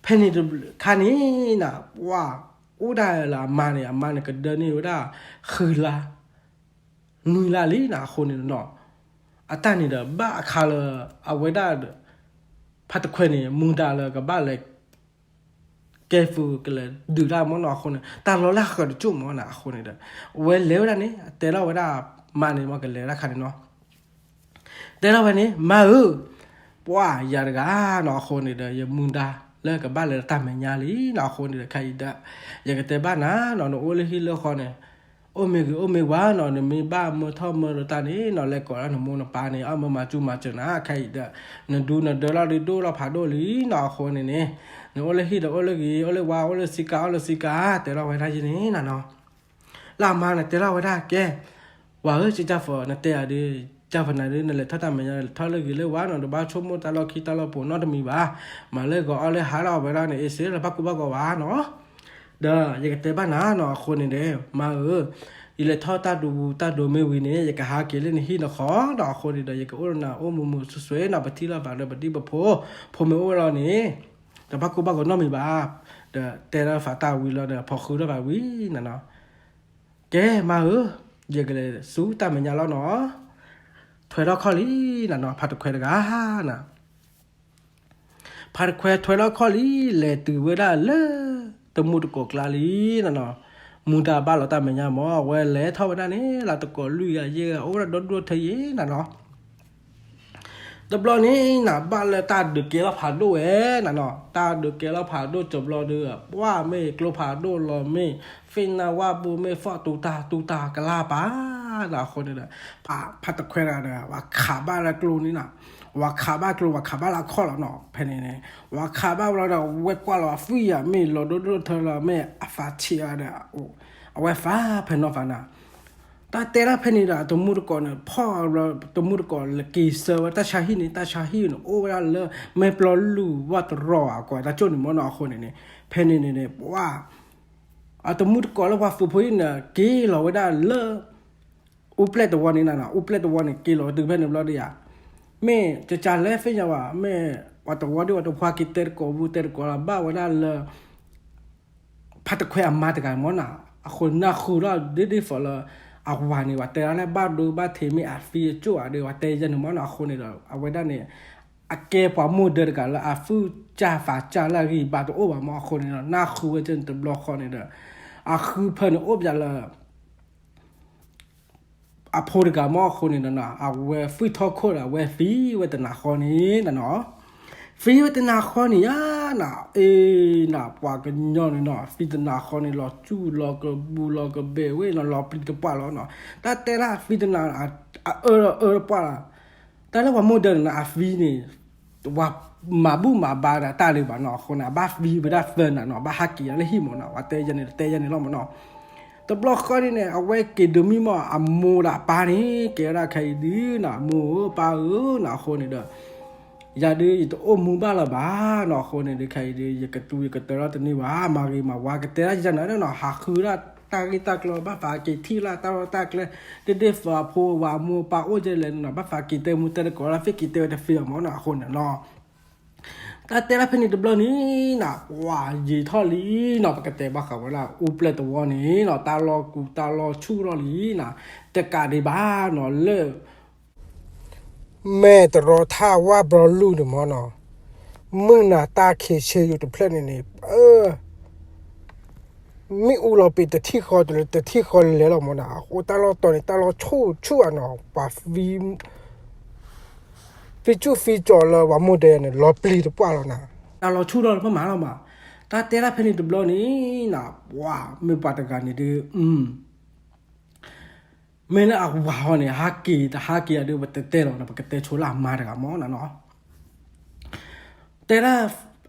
ဖဲန့ၣ်တခါန့ၣ်နၤ ပှၤအိၣ်ဒၣ်လၢအမါန့ၣ် အမါန့ၣ် ကဒၢန့ၢ်ဝဲဒၣ် ဃုလါ နွံလါလံနၤ အဃိန့ၣ်နၤနီၤ. အတၢ်န့ၣ်ဒီး ဘၣ်အခါလၢ အဝဲဒၣ် ဖါတခွဲန့ၣ် မူဒါလၢကဘၣ်လဲၤ ကဲ ဖုကလဲၤဒုးတၢ်မ့ၢ်နီၤ အဃိန့ၣ် တၢ်လီၤလၢအဃၢၤတကၠိၢ်မ့ၢ်နၤ အဃိန့ၣ်ဒီး အဝဲလဲၤဝဲဒၣ်န့ၣ် အတဲထီၣ်ဝဲဒၣ် မါန့ၣ်မ့ၢ်ကလဲၤဝဲဒၣ်ခါန့ၣ်နီၤ. တဲထီၣ်ဝဲန့ၣ် မါဧၢ, ပှၤယၤတဂၤနီၤ အဃိန့ၣ်ဒီး ယမူဒါလၢကဘၣ်လဲၤတၢ်မဲာ်ညါလံနီၤ အဃိန့ၣ်ဒီး ခဲအံၤဒီး ယကတဲဘၣ်နၤနီၤ နအိၣ်လၢဟံၣ်လၢဃီန့ၣ် အိၣ်မ့ၢ်ဂ့ၤအိၣ်မ့ၢ်ဝါနီၤ နမ့ၢ်ဘၣ်မၢထီၣ်မၢဒီးတၢ်န့ၣ်နီၤ လဲၤကိးလၢနမိၢ်နပၢ်န့ၣ် အမၢမၤစူၤမၤစၢၤနၤ ခဲအံၤဒီး နဒူနဒၢလီၤဒုးဒိၣ်လီၤဖးဒိၣ်လံနီၤ အဃိန့ၣ်န့ၣ် နအိၣ်လၢဟံၣ်ဒီးအိၣ်လၢဂ့ၤ အိၣ်လၢဝါ အိၣ်လၢစံကါ အိၣ်လၢစံကါ တဲထီၣ်ဝဲဒၣ်ယန့ၣ်နၤနီၤ. လၢအမါန့ၣ်တဲထီၣ်ဝဲဒၣ်ကဲ ဝၤဧၢ ကၠၢ်ဖၢ နတဲယၤဒုး ကၠၢ်ဖၢနၤဒုး နလဲၤထီၣ်တၢ်မဲာ်ညါ လဲၤထီၣ်လၢဂ့ၤလၢဝါနီၤ တဘၣ်ဆိကမိၣ်တၢ်လီၢ်ခံတၢ်လီၢ်ပူၤနီတမံၤဘၣ်. မၤလၢဂီၤအီၣ်လၢဟါလီၤဝဲဒၣ်န့ၣ် အ့ၣ်စ့လၢဘၣ်ကူဘၣ်ဂီၤဘၣ်နီၤ. ဒီးယကတဲဘၣ်နၤနီၤ အဃိန့ၣ်ဒီး မါဧၢ ယလဲၤထီၣ်တၢ်ဒူတၢ်ဒိးမ့ၢ်ဝံၤန့ၣ် ယကဟးက့ၤလၢနဟံၣ်နဃီဒီး အဃိန့ၣ်ဒီး ယကအိၣ်နၤအိၣ်မုာ်မုာ်ဆိးဆိးနီၤ ပထံၣ်လိာ်သးဒီးပဒံပဖိ ဖိမ့ၢ်အိၣ်လီၤန့ၣ် တဘၣ်ကူဘၣ်ဂီၤနီတမံၤဘၣ်. ဒီးတဲလီၤသးတၢ်ဝံၤလီၤဒီး ဖီဃုထီၣ်ဘၣ်ဝံၤနၤနီၤ. ကဲမါဧၢ, ယကလဲၤဆူတၢ်မဲာ်ညါလီၤနီၤ. ထွဲထီၣ်ခီၣ်လံနၤနီၤ ဖါတခွဲတဂၤနၤ. ဖါတခွဲထွဲထီၣ်ခီၣ်လံ လဲၤတုၤဝဲဒၣ်လၢ တမူတကိးကျါလံနၤနီၤ. မူဒါဘၣ်လီၤတၢ်မဲာ်ညါမး အဝဲလဲၤထီၣ်ဝဲဒၣ်န့ၣ် လၢတကိးလွံၢ်ဂၤယဲၢ်ဂၤ အိၣ်ဝဲဒၣ်ဒီဒူၣ်ထဲယဲၢ်နၤနီၤ. တဘျီန့ၣ်နၤ ဘၣ်လၢတၢ်ဒုးကဲလီၤဖးဒိၣ်ဝဲနၤနီၤ. တၢ်ဒုးကဲလီၤဖးဒိၣ်တဘျီဒီး ပှၢ်မ့ၢ်ကျိဖးဒိၣ်လီၤမ့ၢ် သ့ၣ်နၢ်ဝၣ်ပူၤမ့ၢ် သီၣ်တူၤတၢ်တူၤတၢ်ကလၢ်ပာ်နၤ အဃိန့ၣ်ဒီး ဖါတခွဲတဂၤဒီး ဝၤခးဘၣ်လၢကျိန့ၣ်နၤ. ဝၤခးဘၣ်ကျိ ဝၤခးဘၣ်လၢအခီၣ်လီၤနီၤ ဖဲန့ၣ်န့ၣ် ဝၤခးဘၣ်ဝဲလီၤဒီး ဝဲကွၢ်လီၤအသွံၣ်ယၤ မ့ၢ်လီၤဒိၣ်ဒိၣ်ထီလီၤ မ့ၢ်အသးဆံးအီၤဒီး အဝဲသးဖဲနီၤဖးနၤ တၢ်တဲဒၣ်ဖဲန့ၣ်ဒီး အတမူတကိးန့ၣ် ဖီၣ်လီၤ တမူတကိးလၢက့ၤဆၢဝဲ တၢ်ဆါဟံၣ်န့ၣ် တၢ်ဆါဟံၣ်န့ၣ် အိၣ်ဝဲဒၣ်လၢ မဲာ်ပျီလူၢ်ဝၣ်တရီအကိးတၢ်ကၠိၣ်န့ၣ်မ့ၢ်နီၤ အဃိန့ၣ်န့ၣ် ဖဲန့ၣ်န့ၣ်န့ၣ် ပှၤ အတမူတကိးလၢပှၤသုးဖိအံၤန့ၣ် က့ၤလီၤဝဲဒၣ်လၢ အူပျဲၢ်တဝီန့ၣ်နၤနီၤ အူပျဲၢ်တဝီန့ၣ် က့ၤလီၤတုၤဖဲန့ၣ်ဘျီဒီးယၤ မ့ၢ်ကကလဲၤသ့ၣ်ညါဘၣ် မ့ၢ်ပှၤတဝီဒီးပှၤတဖှါက့ၤတဲတကိးပူၤတဲတကိးလီၤ ဘၣ်ဝဲဒၣ်လၢ ဖါတခွဲအမါတဂၤမ့ၢ်နီၤ အဃိနၢ်ဃုာ်ဒီးဒ်ဒ်သိးလၢ အဝၤန့ၣ် ပှၤတဲဒၣ်လၢဘၣ်ဒိဘၣ်ထံးမ့ၢ်အသံအကၠိၣ်ဧါဒီး ပှၤတဲယဲန့ၣ်မ့ၢ်နီၤ အဃိန့ၣ်ဒီး အဝဲဒၣ်န့ၣ် အကဲပှၤမိၢ်ဒၢတဂၤလၢအသူၣ်ကၢ်သးကၢ်လၢအဂံၢ်ဘါတအိၣ်ဘၣ်မ့ၢ် အဃိန့ၣ်ဒီး နၢ်ဃုာ်ဝဲကဲန့ၣ်တဘျီဃီန့ၣ်ဒီး အဃုဖၢန့ၣ်အိၣ်ပၠးလၢ အဖိတဂၤမ့ၢ်အဃိန့ၣ်ဒီး အဝဲသွံၣ်ထီၣ်ခိၣ်ဒီး အဝဲသံဝဲတနၤဃီန့ၣ်နၤနီၤ သံဝဲတနၤဃီန့ၣ်ဧါနၤ အ့နၤ ပှၤကညီန့ၣ်နီၤ သံတနၤဃီန့ၣ် လီၤစူၢ်လီၤကဘူးလီၤကဘဲးဝဲနီၤ လီၤပျံၤတပှၢ်လီၤနီၤ တၢ်တဲဒၣ်သံတနၤ အအၢအၢတပှၢ်လီၤ တၢ်လၢပှၤမိၢ်ဒၢန့ၣ်နီၤ အသံန့ၣ် ပှၤမၤဘူၣ်မၤဘါဒီးတၢ်လၢၤဘၣ်နီၤ အဃိန့ၣ် အဘၣ်သံဝဲဒၣ်သၢနၤနီၤ ဘၣ်ဟးက့ၤလၢဟံၣ်မ့ၢ်နီၤ ပှၤတဲယဲန့ၣ် တဲယဲန့ၣ်လီၤမ့ၢ်နီၤ တဘျီဃီန့ၣ်န့ၣ် အဝဲက့ၤဒုးမံမ့ၢ် အမိၢ်ဒီးအပၢ်န့ၣ် ကဲဝဲဒၣ်ခဲအံၤဒုးနီၤ အမိၢ်ဧၢပၢ်ဧၢနီၤ အဃိန့ၣ်ဒီး ယၤဒုး ယတအိၣ်မူဘၣ်လၢၤဘၣ်နီၤ အဃိန့ၣ်ဒုး ခဲအံၤဒုး ယကတူၢ်ယကတၢၢ်ထီၣ်တန့ၢ်ဘၣ် မၤဂ့ၤမၤဝါ ကတဲဒၣ်ယၤန့ၣ်နီၤ ဟးဃုဒၣ်တၢ်ဂ့ၢ်တၢ်ကျိၤ ဘၣ်သးက့ၤထံၣ်လၢတၢ်လီၢ်တၢ်ကျဲ တဒ်သိးအဖိအဝၤအမိၢ်အပၢ်အိၣ်ကဲလဲၣ်နီၤ ဘၣ်သးက့ၤတဲမူတဲတကိးလၢ သ့ၣ်က့ၤတဲဝဲတသ့အီၤမ့ၢ်နီၤ အဃိန့ၣ်နီၤ တၢ်တဲဒၣ်ဖဲန့ၣ်တဘျီန့ၣ်နီၤ ပှၤယံာ်ထီၣ်လံနီၤ ပကတဲဘၣ်ဃးဝဲဒၣ် အူပျဲၢ်တဝီန့ၣ်နီၤ တၢ်လီၢ်ကူၣ်တၢ်လီၢ်ဆူၣ်ထီၣ်လံနီၤ တကးဒံးဘၣ်နီၤ လၢ မဲာ်တရီထၣ်ဝၣ်ဘျီလူၢ်န့ၣ်မ့ၢ်နီၤ မုၢ်နၤတၢ်ခံးဆ့ယိၤတဖျၢၣ်န့ၣ်န့ၣ် အၢ မ့ၣ်အူလီၤပံာ်တထံၣ်ဃီတုၤလၢတထံၣ်ဃီလဲၤလီၤမ့ၢ်နီၤ အဃိတၢ်လီၢ်တီၤန့ၣ် တၢ်လီၢ်ဆူၣ်ဆူၣ်ဧါနီၤ ပှၤ သံဆူၣ်သံကၠီၤလၢပှၤမိၢ်ဒၢန့ၣ် လီၤပျံၤတပှၢ်လီၤနၤ တၢ်လီၤဆူၣ်ထီၣ်လၢပမၤလီၤမး တၢ်တဲဒၣ်ဖဲန့ၣ်တဘျီန့ၣ်နီၤ ပှၤမ့ၢ်ပှၤတဂၤန့ၣ်ဒုး မ့ၢ်လၢအဝၤဟီန့ၣ် ဟးက့ၤတဟးက့ၤအဒုး ပတဲတဲလီၤနီၤ ပကတဲဆိလၢအမါတဂၤမ့ၢ်နီၤနီၤ တဲဒၣ်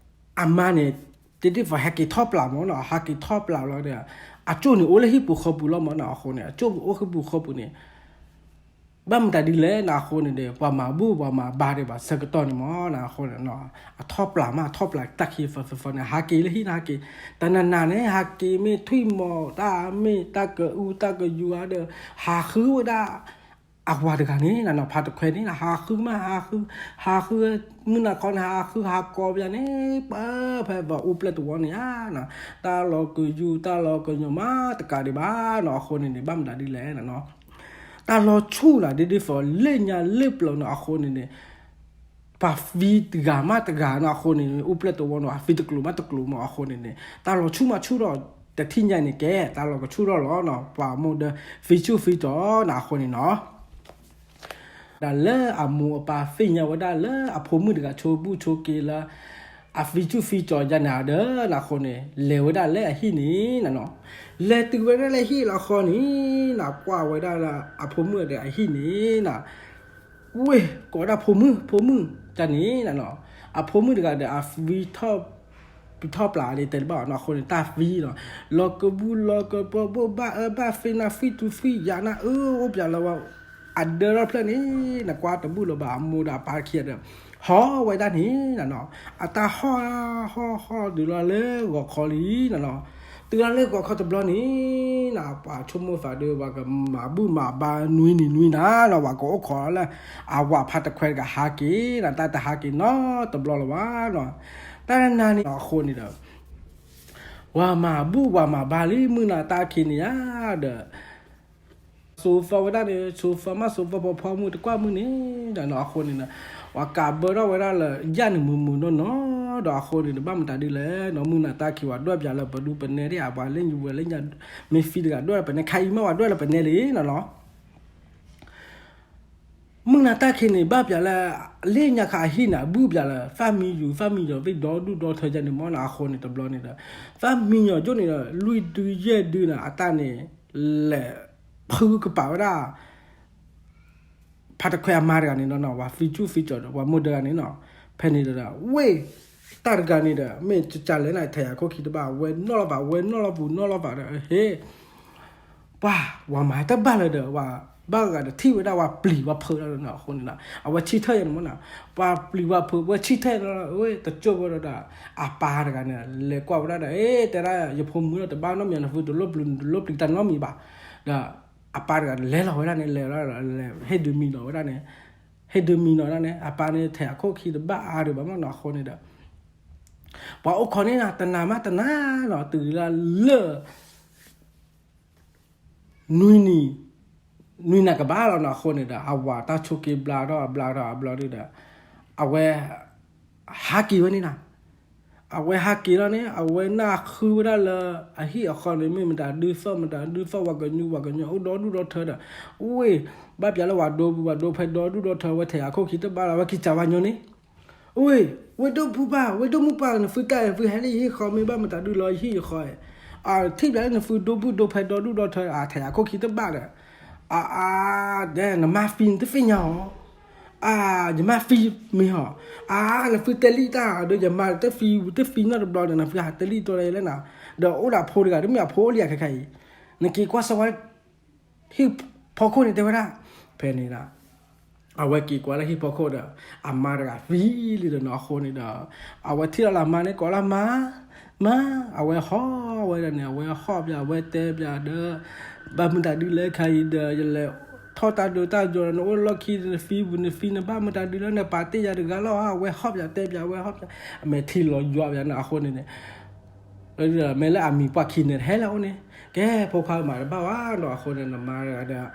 အမါန့ၣ် တဒ်သိးဟဲက့ၤထီၣ်ပျၢ်မ့ၢ်နီၤ ဟးက့ၤထီၣ်ပျၢ်လီၤဒီး အကၠိၣ်န့ၣ်အိၣ်လၢဟံၣ်ပူၤဃီပူၤလီၤမ့ၢ်နီၤ အဃိန့ၣ် အကၠိၣ်အိၣ်ဟံၣ်ပူၤဃီပူၤန့ၣ် ဘၣ်မတၤဒ်လဲၣ်နၤအဃိန့ၣ်ဒီး ပှၤမၤဘူၣ်ပှၤမၤဘါဒီးဘၣ်ဆၢကတီၢ်န့ၣ်မ့ၢ်နီၤ အဃိန့ၣ် အထီၣ်ပျၢ်မး အထီၣ်ပျၢ်တၢ်ခံသီသၢသီန့ၣ် ဟးက့ၤလၢဟံၣ်န့ၣ် ဟးက့ၤ တနၤနၤန့ၣ် ဟးက့ၤမ့ၢ်ထွံၣ်မီၤတၢ်မ့ၢ်တၢ်ကအူတၢ်ကယူၤဧါဒီး ဟးဃုဝဲဒၣ် အဝၤတဂၤန့ၣ်နၤနီၤ ဖါတခွဲန့ၣ် ဟးဃုမး ဟးဃု ဟးဃု မုၢ်နၤခီန့ၣ် ဟးဃုဟးကီပယၤန့ၣ် ပၢ်ဖဲပှၤအူပျဲၢ်တဝီန့ၣ်ဧါနီၤ တၢ်လီၤကယူၤတၢ်လီၤကညီၤမး တကးဒံးဘၣ်နီၤ အဃိန့ၣ်န့ၣ် ဘၣ်မတၤဒ်လဲၣ်နၤနီၤ တၢ်လီၤဆူၣ်နၤ ဒ်ဒ်သိးလၢညါလၢပျၢၤနီၤ အဃိန့ၣ်န့ၣ် ပှၤသံတဂၤမးတဂၤနီၤ အဃိန့ၣ်န့ၣ် အူပျဲၢ်တဝီနီၤ အသံတကျိၤမးတကျိၤမး အဃိန့ၣ်န့ၣ် တၢ်လီၤဆူၣ်မးဆူၣ်ထီၣ် တထံၣ်ညါန့ၣ်ကဲ တၢ်လီၤကဆူၣ်ထီၣ်လီၤနီၤ ပှၤမိၢ်ဒၢ သံဆူၣ်သံကၠီၤနၤ အဃိန့ၣ်နီၤ ဒီးလၢအမိၢ်အပၢ်သ့ၣ်ညါဝဲဒၣ်လၢအဖိမုၣ်တဂၤဆိဘူၣ်ဆိက့ၤလၢ အသံဆူၣ်သံကၠီၤယါန့ၣ်ဒီး နၤအဃိန့ၣ် လဲၤဝဲဒၣ်လၢအဟံၣ်န့ၣ်နၤနီၤ လဲၤတုၤဝဲဒၣ်လၢဟံၣ်လီၤဃီန့ၣ် နၤကွၢ်ဝဲဒၣ်လၢအဖိမုၣ်ဒီးအဟံၣ်န့ၣ်နၤ ဝ့ၢ် ကိးဝဲဒၣ်ဖိမုၣ် ဖိမုၣ် တၢ်န့ၣ်နၤနီၤ အဖိမုၣ်တဂၤဒီးအသံထီၣ် ပထီၣ်ပျၢ်ဒ်တဲတဘၣ်နီၤ အဃိန့ၣ် တၢ်သံလီၤ လီၤကဘူးလီၤကပၢၤဘိၣ်ဘၣ်အၢဘၣ်သ့နၤ သွံၣ်တူၢ်သွံၣ်ယၤနၤ အၢ အိၣ်ပျၢ်လၢဝဲ အဒၢထီၣ်ဖျၢၣ်န့ၣ် နကွၢ်တဘူၣ်လၢၤဘၣ် အမိၢ်ဒီးအပၢ်ခံဂၤဒီး ဟီၣ်ဝဲဒၣ်န့ၣ်နၤနီၤ အတၢ်ဟီၣ်ဟီၣ်ဟီၣ်တုၤလီၤလၢဂီၤခီလံနၤနီၤ တုၤလီၤလၢဂီၤခီတဘျီန့ၣ် နၤပှၤဆိကမိၣ်သးဒီး ပှၤကမၤဘူၣ်မၤဘါနွံနံၤနွံနၤနီၤ ပှၤကအိၣ်ခိးလၢ အဝၤဖါတခွဲတဂၤဟးက့ၤ နၤတၢ်တဟးက့ၤနီတဘျီလၢၤဘၣ်နီၤ တၢ်နၤန့ၣ်အဃိန့ၣ်ဒီး ပှၤမၤဘူၣ်ပှၤမၤဘါလံ မုၢ်နၤတၢ်ခံးန့ၣ်ဧါဒီး စိာ်သီဝဲဒၣ်န့ၣ် စိာ်သီမးစိာ်သီဖီဖီမုၢ်တကွၢ်မုၢ်န့ၣ် ဒီးနီၤအဃိန့ၣ်ဒီး ပှၤကးဘၢထီၣ်ဝဲဒၣ်လၢ ယၣ်န့ၣ်မုာ်မုာ်နီၢ်နီၢ် ဒီးအဃိန့ၣ်ဒီး ဘၣ်မတၤဒ်လဲၣ်နီၤ မုၢ်နၤတၢ်ခံးဝဲဒွဲၣ်ပၠးလၢပဒူပနဲဒၣ် ပှၤလၢညူဝဲလၢညါ မ့ၢ်သံတဂၤဒွဲၣ်လၢပနဲ ခါအံၤမ့ၢ်ပှၤဒွဲၣ်လၢပနဲလံနီၤနီၤ မုၢ်နၤတၢ်ခံးန့ၣ် ဘၣ်ပၠးလၢ လၢညါခါအဟံၣ်န့ၣ် အဘူၣ်ပၠးလၢ သၣ်မံယုၤ သၣ်မံယီၤ သ့ၣ်ဒီဒူၣ်ဒီထၢယါန့ၣ်မ့ၢ်နီၤ အဃိန့ၣ်တဘျီန့ၣ်ဒီး သၣ်မံယီၤကၠိန့ၣ်ဒီး လွံၢ်ဒုယဲၢ်ဒုန့ၣ် အတၢ်န့ၣ် လဲၤဖုကပာ်ဝဲဒၣ် ဖါတခွဲအမါတဂၤန့ၣ်နီၤနီၤ ပှၤသံဆူၣ်သံကၠီၤဒီး ပှၤမိၢ်ဒၢဂၤန့ၣ်နီၤ ဖဲန့ၣ်ဒီး ဝ့ၢ် တၢ်တဂၤန့ၣ်ဒီး မ့ၢ်ကကလဲၣ်န့ၣ် ထဲးယၤခိၣ်ခံတဘၣ် ဝဲနီၣ်လီၤပာ် ဝဲနီၣ်လီၤပူၤနီၣ်လီၤပာ်ဒီး ဟ့ၣ် ပှၤ ဝၤမၤတဘၣ်လၢၤဒီး ဝၤဘၣ်ဂၤဒီးထံၣ်ဝဲဒၣ်ဝၤပျံၤဝၤဖုးလီၤနီၤ အဃိန့ၣ်နီၤ အဝဲဆံၣ်ထၢၣ်ယဲန့ၣ်မနီၤ, ပှၤပျံၤဝၤဖုး ဝဲဆံၣ်ထၢၣ်လီၤ ဝဲတကၠိၢ်ဝဲဒီး အပၢ်တဂၤန့ၣ် လဲၤကွၢ်ဝဲဒၣ်ဒီး အ့ တဲဒၣ် ယဖိမုၣ်ဒီးတဘၣ်နီတမံၤ နသုတလိၣ်ပျံၤ တလိၣ်ပျံၤတၢ်နီတမံၤဘၣ်, ဒီးအပၢ်တဂၤလဲၤလီၤဝဲဒၣ်န့ၣ် လဲၤလီၤ ဟ့ၣ်ဒုးမံနီၤဝဲဒၣ်န့ၣ်, ဟ့ၣ်ဒုးမံနီၤဝဲဒၣ်န့ၣ် အပၢ်န့ၣ်ထဲးအခိၣ်ခံတဘၣ်အါဒံးဘၣ်မနီၤ အဃိန့ၣ်ဒီး ပှၤအိၣ်ခိးန့ၣ်နီၤ တနၤမးတနၤနီၤ တုၤလၢလၢ နွံနံၤ နွံနၤကဘၣ်လီၤနီၤ အဃိန့ၣ်ဒီး အဝၤတၢ်ဆိးက့ဘျါထီၣ် အဘျါထီၣ်အဘျါဒီး အဝဲ ဟးက့ၤဝဲန့ၣ်နီၤ, အဝဲဟးက့ၤလီၤန့ၣ် အဝဲနၢ်ဃုဝဲဒၣ်လၢ အဟံၣ်အဃီန့ၣ် မ့ၢ်မတၤဒုးသီၣ် မတၤဒုးသီၣ် ဝၤကညီ ဝၤကညီအိၣ်ဒီဒူၣ်ဒီထၢဒီး ဝ့ၢ် ဘၣ်ပၠးလၢဝၤဒိပူၤ ဝၤဒိဖဲဒီဒူၣ်ဒီထၢ ဝဲထဲးအခိၣ်ခံတဘၣ်လီၤ ဝဲက့ၤစံးဝဲညီန့ၣ် ဝ့ၢ် ဝ့ၢ်ဒိၣ်ပူၤဘၣ် ဝ့ၢ်ဒိၣ်မုၣ်ပှၢ် နသုကဲ နသုဟဲလၢယဟံၣ်ဃီ မ့ၢ်ဘၣ်မတၤဒုးလီၤယဟံၣ်ယဃီ, ထံၣ်ပၠးလၢနသုဒိၣ်ဘုၣ်ဒိဖဲဒီဒူၣ်ဒီထၢ အထဲးအခိၣ်ခံတဘၣ်ဒီး အါ ဒဲး နမါဖံနတသ့ၣ်ညါအီၤ, အါ ယမါဖံမ့ၢ်ဟီ, အါ နသုတဲလံတၢ်ဒီး ယမါတၢ်ဖံ တၢ်ဖံနီတဘျီဒီး နသုဟးတဲလံတီလၢယလဲၣ်နၤ, ဒီးအိၣ်ဒီးဖိတဂၤ တမ့ၢ်အဖိအိၣ်လံအခါခါအံၤ, နက့ၤကွၢ်စၢၤဝဲ ဟံၣ်ဖီခိၣ်န့ၣ်တဲဝဲဒၣ်, ဖဲန့ၣ်ဒီး အဝဲက့ၤကွၢ်လၢဟံၣ်ဖီခိၣ်ဒီး အမါတဂၤသံလံဒီးနီၤ အဃိန့ၣ်ဒီး အဝဲထံၣ်လီၤလၢအမါန့ၣ်ကိးလၢမါ, မါ, အဝဲဟီၣ်ဝဲဒၣ်န့ၣ် အဝဲဟီၣ်ပၠး အဝဲတဲပၠးဒီး ဘၣ်မတၤဒုးလဲၣ်ခါအံၤဒီး ယလဲၤထီၣ်တၢ်ဒိတၢ်ယိာ်ဒီး နအိၣ်လီၢ်ခံ နဖံပူၤ နဖံ နဘၣ်မတၤဒုးလၢနပာ်တ့ၢ်ယၤတဂၤလီၤ အဝဲဟီၣ်ပၠးတဲပၠး အဝဲဟီၣ်ပၠး အမဲာ်ထံလီၤယွၤပၠးနီၤ အဃိန့ၣ်န့ၣ် မ့ၢ်လၢအမံၤပှၢ်ခံန့ၣ် တဟဲလၢအအိၣ်န့ၣ် ကဲ ဖိခွါမၤတဘၣ်ဝဲနီၤ အဃိန့ၣ် နမါတဂၤဒီး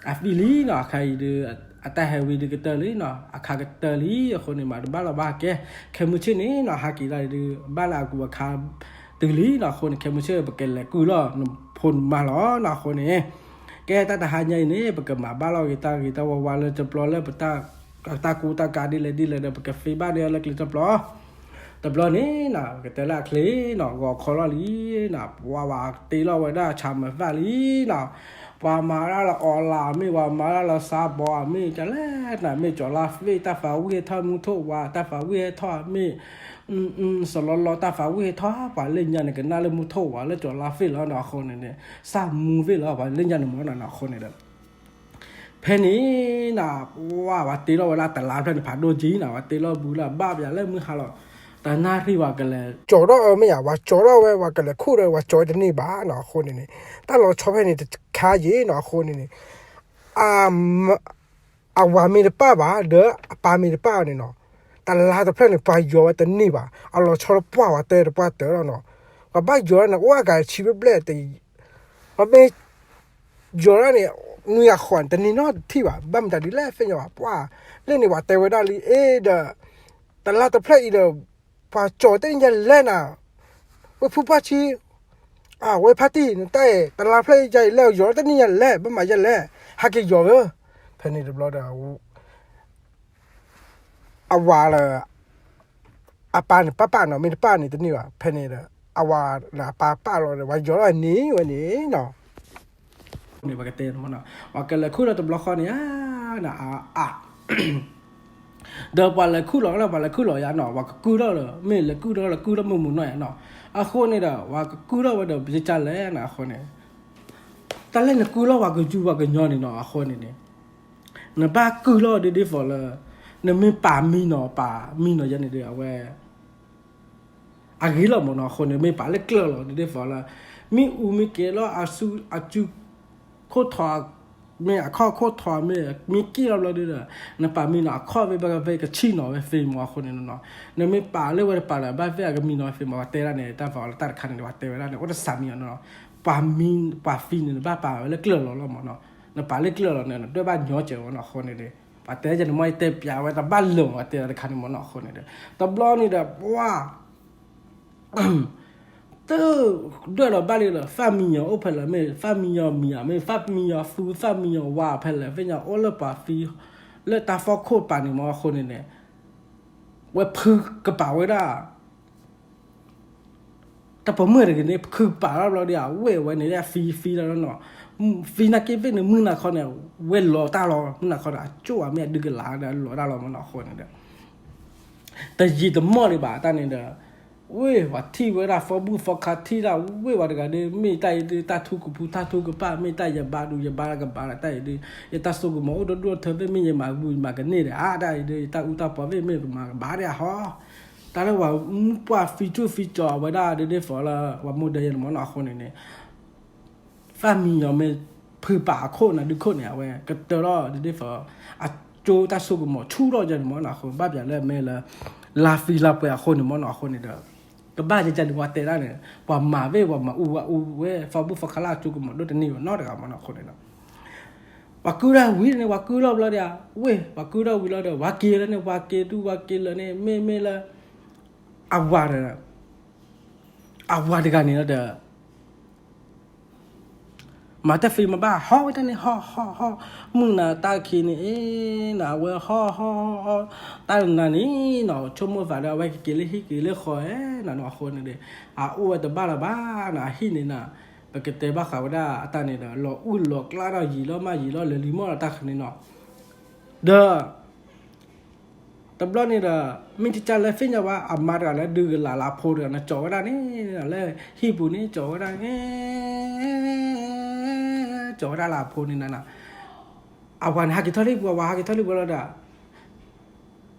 အသံလံနီၤ အခါအံၤဒီး အတၢ်ဟဲဝံၤဒုးကတၢၢ်လံနီၤ အခါကတၢၢ်လံ အဃိန့ၣ် မၤတဘၣ်လီၤဘၣ် ကဲ ခဲမုၢ်ဆ့ၣ်န့ၣ်နီၤ ဟးက့ၤလီၤဒုး ဘၣ်လၢအကူအခါတုၤလံနီၤ အဃိန့ၣ် ခဲမုၢ်ဆ့ၣ် ပကလဲၤကုၢ်လီၤနဖိနမါလီၤနီၤ အဃိန့ၣ် ကဲ တၢ်တဟါညါအံၤန့ၣ် ပကမၤဘၣ်လီၤဂ့ၤတၢ်ဂ့ၤတၢ်ဝါဝါလၢတဘျီလၢပတၢ် တၢ်ကူတၢ်ကၤဒ်လဲၣ်ဒ်လဲၣ်ဒီး ပကသ့ဘၣ်န့ၢ်လၢကျဲတဘျီ တဘျီန့ၣ်နီၤ ကတဲလၢအချ့နီၤ ဂီၤခီလီၤလံနီၤ ပှၤဝၤတ့လီၤဝဲဒၣ်ဆၣ်မၤသၣ်လံနီၤ ပှၤမၤဒၣ်လၢအီလးမ့ၢ် ပှၤမၤဒၣ်လၢစါဘီမ့ၢ် ကလဲၣ်နၤမ့ၢ် ကၠီၤလါသ့ၣ် တၢ်သးဝံၣ်ဟဲထီၣ် မူထိၣ်ဝါ တၢ်သးဝံၣ်ဟဲထီၣ်မ့ၢ် စလီလီ တၢ်သးဝံၣ်ဟဲထီၣ် ပှၤလၢညါန့ၣ် ကနၣ်လၢမူထိၣ်ဝါလၢကၠီၤလါသ့ၣ်လီၤနီၤ အဃိန့ၣ်န့ၣ် စၢ်မူသ့ၣ်လီၤ ပှၤလၢညါန့ၣ်မ့ၢ်နီၤ အဃိန့ၣ်ဒီး ဖဲန့ၣ်နီၤ ပှၤ ပှၤတ့လီၤဝဲဒၣ်တလါဖျၢၣ်န့ၣ် ဖးဒိၣ်ကံနီၤ ပှၤတ့လီၤဘုလၢဘၣ်ပၠးလၢမုၢ်ဟါလီၤ တနၣ်ရံၣ်ဝဲကလဲၤ ကၠီၤထီၣ်အီၤမ့ၢ်ယါ ပှၤကၠီၤထီၣ်ဝဲ ပှၤကလဲၤခိၣ်ဒီး ပှၤကၠီၤဝဲတန့ၢ်ဘၣ်နီၤ အဃိန့ၣ်န့ၣ် တၢ်လီၤဆီဖဲန့ၣ်တခါယံၤနီၤ အဃိန့ၣ်န့ၣ် အဝၤမ့ၢ်တပၣ်ဘၣ် ဒီးအပၢ်မ့ၢ်တပၣ်န့ၣ်နီၤ တလါတဖျၢၣ်န့ၣ် ပှၤယီၤဝဲတန့ၢ်ဘၣ် အလီၤဆီလၢပှၢ်ဝဲတၢတပှၢ်တၢလီၤနီၤ ပှၤဘၣ်ယီၤလီၤန့ၣ် အိၣ်အဂၤဆံဘျဲၣ်ဘျဲၣ် ပမ့ၢ်ယီၤလီၤန့ၣ် နွံဂၤဃိးန့ၣ် တန့ၢ်နီတထံၣ်ဘၣ် ဘၣ်မတၤဒ်လဲၣ်သ့ၣ်ညါဘၣ် ပှၤ လၢန့ၣ်ပှၤတဲဝဲဒၣ်လံ အ့ဒီး တလါတဖျၢၣ်အံၤဒီး ပှၤကၠီၤတန့ၢ်ညါလဲၣ်နၤ ဝဲဖုပှၢ်ဆံ အဝဲဖါတံၢ် နတၢ်အဲၣ် တလါဖျၢၣ်အံၤယလဲၣ် ယီၤတန့ၢ်ညါလဲၣ် ဘၣ်မၤယလဲၣ် ဟဲက့ၤယီၤဝဲ ဖဲန့ၣ်တဘျီဒီး အဝၤလၢ အပၢ်န့ၣ်ပၣ်ပၣ်နီၤ မ့ၢ်တပၣ်န့ၣ်တန့ၢ်ဘၣ် ဖဲန့ၣ်ဒီး အဝၤလၢအပၢ်ပၣ်လီၤဒီး ပှၤယီၤလီၤန့ၢ်ဝဲန့ၣ်နီၤ န့ၣ်ပကတဲမ့ၢ်နီၤ ပှၤကလဲၤခူၣ်လီၤတဘျီဃီန့ၣ် အါ ဒီးပှၤလဲၤခူၣ်လီၤလၢ ပှၤလဲၤခူၣ်လီၤယါနီၤ ပှၤကကုၢ်ထီၣ်လၢ မ့ၢ်လဲၤကုၢ်ထီၣ်လၢကုၢ်ထီၣ်မုၢ်မုၢ်နီၢ်ယါနီၤ အဃိန့ၣ်ဒီး ပှၤကကုၢ်ထီၣ်ဝဲဒီး ပယကလဲၣ်နၤအဃိန့ၣ် တၢ်လၢနကုၢ်လီၤပှၤကယူၤပှၤကညီန့ၣ်နီၤ အဃိန့ၣ်န့ၣ် နဘၣ်ကုၢ်လီၤဒ်ဒ်သိးလၢ နမ့ၢ်ပာ်မံနီၤ ပာ်မံနီၤယါန့ၣ်ဒီး အဝဲ အဂ့ၤလီၤမ့ၢ်နီၤ အဃိန့ၣ် မ့ၢ်ပာ်လၢကျၢၢ်လီၤဒ်ဒ်သိးလၢ မ့ၣ်အူမ့ၢ်ကဲလီၤ အစု အစု ခိၣ်ထီၣ် မ့ၢ်အခီၣ်ခိၣ်ထီၣ်မ့ၢ် မ့ၢ်က့ၣ်လီၤဘျီဒုဒီး နပာ်မံနီၤ အခီၣ်ဖဲဘၣ်ကဖဲကဆံၣ်နီၤဝဲသ့မ့ၢ်အဃိန့ၣ်နီၤ နမ့ၢ်ပာ်လၢဝဲတပာ်ဒီး ဘၣ်သ့ၣ်အကမံနီၤဝဲသ့မ့ၢ် ပှၤတဲဒၣ်န့ၣ် တၢ်ဖးအီၤလၢတၢ်တခါန့ၣ် ပှၤတဲဝဲဒၣ်န့ၣ် အိၣ်တစးမံအီၤနီၤ ပှၤမံ ပှၤသံန့ၣ် နဘၣ်ပာ်ဝဲလၢကျၢၢ်လီၤလီၤမ့ၢ်နီၤ နပာ်လၢကျၢၢ်လီၤန့ၣ် နဒွဲၣ်ဘၣ်ညီစဲးဝဲနီၤ အဃိန့ၣ်ဒီး ပှၤတဲယဲန့ၣ်မ့ၢ်တဲပၠးဝဲတဘၣ်လၢာ်မ့ၢ် ပှၤတဲဒၣ်တခါန့ၣ်မ့ၢ်နီၤ အဃိန့ၣ်ဒီး တဘျီန့ၣ်ဒီး ပှၤ တဒွဲၣ်လီၤဘၣ်လံလၢ သၣ်မံယီၤအိၣ်ဖဲလဲၣ်မ့ၢ် သၣ်မံယီၤမံၤဧါမ့ၢ် သၣ်မံယီၤသူ သၣ်မံယီၤဝါဖဲလဲၣ် သ့ၣ်ညါအိၣ်လၢပှၤသံ လၢတၢ်ဖီခိၣ်ပာ်န့ၣ်မ့ၢ်အဃိန့ၣ်န့ၣ် ဝဲဖုကပာ်ဝဲဒၣ် တၢ်ပိာ်မုၣ်တဂ့ၤန့ၣ် ဖုကပာ်လီၤဘျီဒီး အဝဲၢ်ဝဲန့ၣ် သံသံလီၤနီၤ သံနာ်က့သ့ၣ်န့ၣ် မုၢ်နၤခီန့ၣ် ဝဲလီၤတၢ်လီၤ မုၢ်နၤခီန့ၣ် အကၠိၣ်ဧါမ့ၢ်အဒုကလးဒီး လီၤတၢ်လီၤမ့ၢ်နီၤ အဃိန့ၣ်ဒီး တယံာ်တမီၢ်ဒံးဘၣ် တၢ်န့ၣ်ဒီး ဝ့ၢ် ပှၤထံၣ်ဝဲဒၣ် ဖီဘူၣ်ဖီခါထံၣ်ဒၣ်ဝ့ၢ် ပှၤတဂၤဒီး မ့ၢ်တၢ်အံၤဒုး တၢ်ထူကပူၤ တၢ်ထူကပၢ် မ့ၢ်တၢ်ယဘါဒူ ယဘါကဘါလီၤ တၢ်အံၤဒုး ယတၢ်စိကမီၤအိၣ်ဒီဒူၣ်ထၢသ့ၣ် မ့ၢ်ယမၤဘူၣ်ယမၤကန့ၢ်ဒီး အါ တၢ်အံၤဒုး ယတၢ်အူတၢ်ပီသ့ၣ် မ့ၢ်ကမၤကဘါဒၣ်ဟီ တၢ်လၢပှၤမူပှၢ်ဖံးစူၣ်ဖံးကၠီၤအဝဲဒၣ်ဒ်ဒ်ဖီလၢ ပှၤမိၢ်ဒၢယဲန့ၣ်မ့ၢ်နီၤ အဃိန့ၣ်န့ၣ် သၣ်မံညီၤမ့ၢ်ဖုးပာ်အခိၣ်နၤဒုခိၣ်န့ၣ် အဝဲကတၢၢ်ထီၣ်ဒ်ဒ်ဖီ အကၠိတၢ်စိကမီၤဆူၣ်ထီၣ်ယဲန့ၣ်မ့ၢ်နီၤ အဃိ ဘၣ်ပျးလၢမ့ၢ်လၢ လါဖံလါပှဲၤအဃိန့ၣ်မ့ၢ်နီၤ အဃိန့ၣ်ဒီး ကဘၣ်ယဲကၢ်ဒုးပှၤတဲဒၣ်န့ၣ် ပှၤမၤဝ့ၢ် ပှၤမၤအူဝဲအူဝဲ ဖီဘူၣ်ဖီခါလၢအကၠိကမီၤဒိၣ်တန့ၢ်ဘၣ်နီတဂၤမ့ၢ်နီၤ အဃိန့ၣ်ဒီး ပှၤကုၢ်ဒၣ်ဝံၤန့ၣ် ပှၤကုၢ်ထီၣ်ဘျီဒီး ဝ့ၢ် ပှၤကုၢ်ထီၣ်ဝံၤလီၤဒီး ပှၤက့ၤလၢန့ၣ် ပှၤက့ၤဒူပှၤက့ၤလၢာ်န့ၣ် မ့မ့ၢ်လၢ အဝၤဒီး အဝၤတဂၤန့ၣ်လီၤဒီး မၤတၢ်ဖံးမၤဘၣ် ဟီၣ်ဝဲတၢ်န့ၣ် ဟီၣ်ဟီၣ်ဟီၣ် မုၢ်နၤတၢ်ခံးန့ၣ် အ့ နအဝဲဟီၣ်ဟီၣ်ဟီၣ် တၢ်နၤန့ၣ်နီၤ ဆိကမိၣ်သးဒီးအဝဲကက့ၤလၢဟံၣ်က့ၤလၢဃီဧဲနီၤနီၤ အဃိန့ၣ်ဒီး အအိၣ်ဝဲတဘၣ်လၢၤဘၣ်နီၤ အဟံၣ်န့ၣ်နီၤ ပကတဲဘၣ်ဃးဝဲဒၣ်အတၢ်န့ၣ်ဒီး လီၤအုၣ်လီၤကျါဒီးယံာ်လီၤမးယံာ်လီၤလၢာ်လံမီၢ်ဒီးတၢ်ခါန့ၣ်နီၤ ဒီး တဘျီန့ၣ်ဒီး မ့ၢ်တကၢ်လၢသ့ၣ်ညါဝဲ အမါတဂၤလၢဒုးကလးလၢအဖိတဂၤန့ၣ် ကၠီၤဝဲဒၣ်န့ၣ် လၢဟံၣ်ပူၤန့ၣ် ကၠီၤဝဲဒၣ်န့ၣ် ကၠီၤဝဲဒၣ်လၢအဖိန့ၣ်နၤနီၤ အဝၤန့ၣ် ဟးက့ၤထီၣ်လံပူၤ အဝၤဟးက့ၤထီၣ်လံပူၤလီၤဒီး တ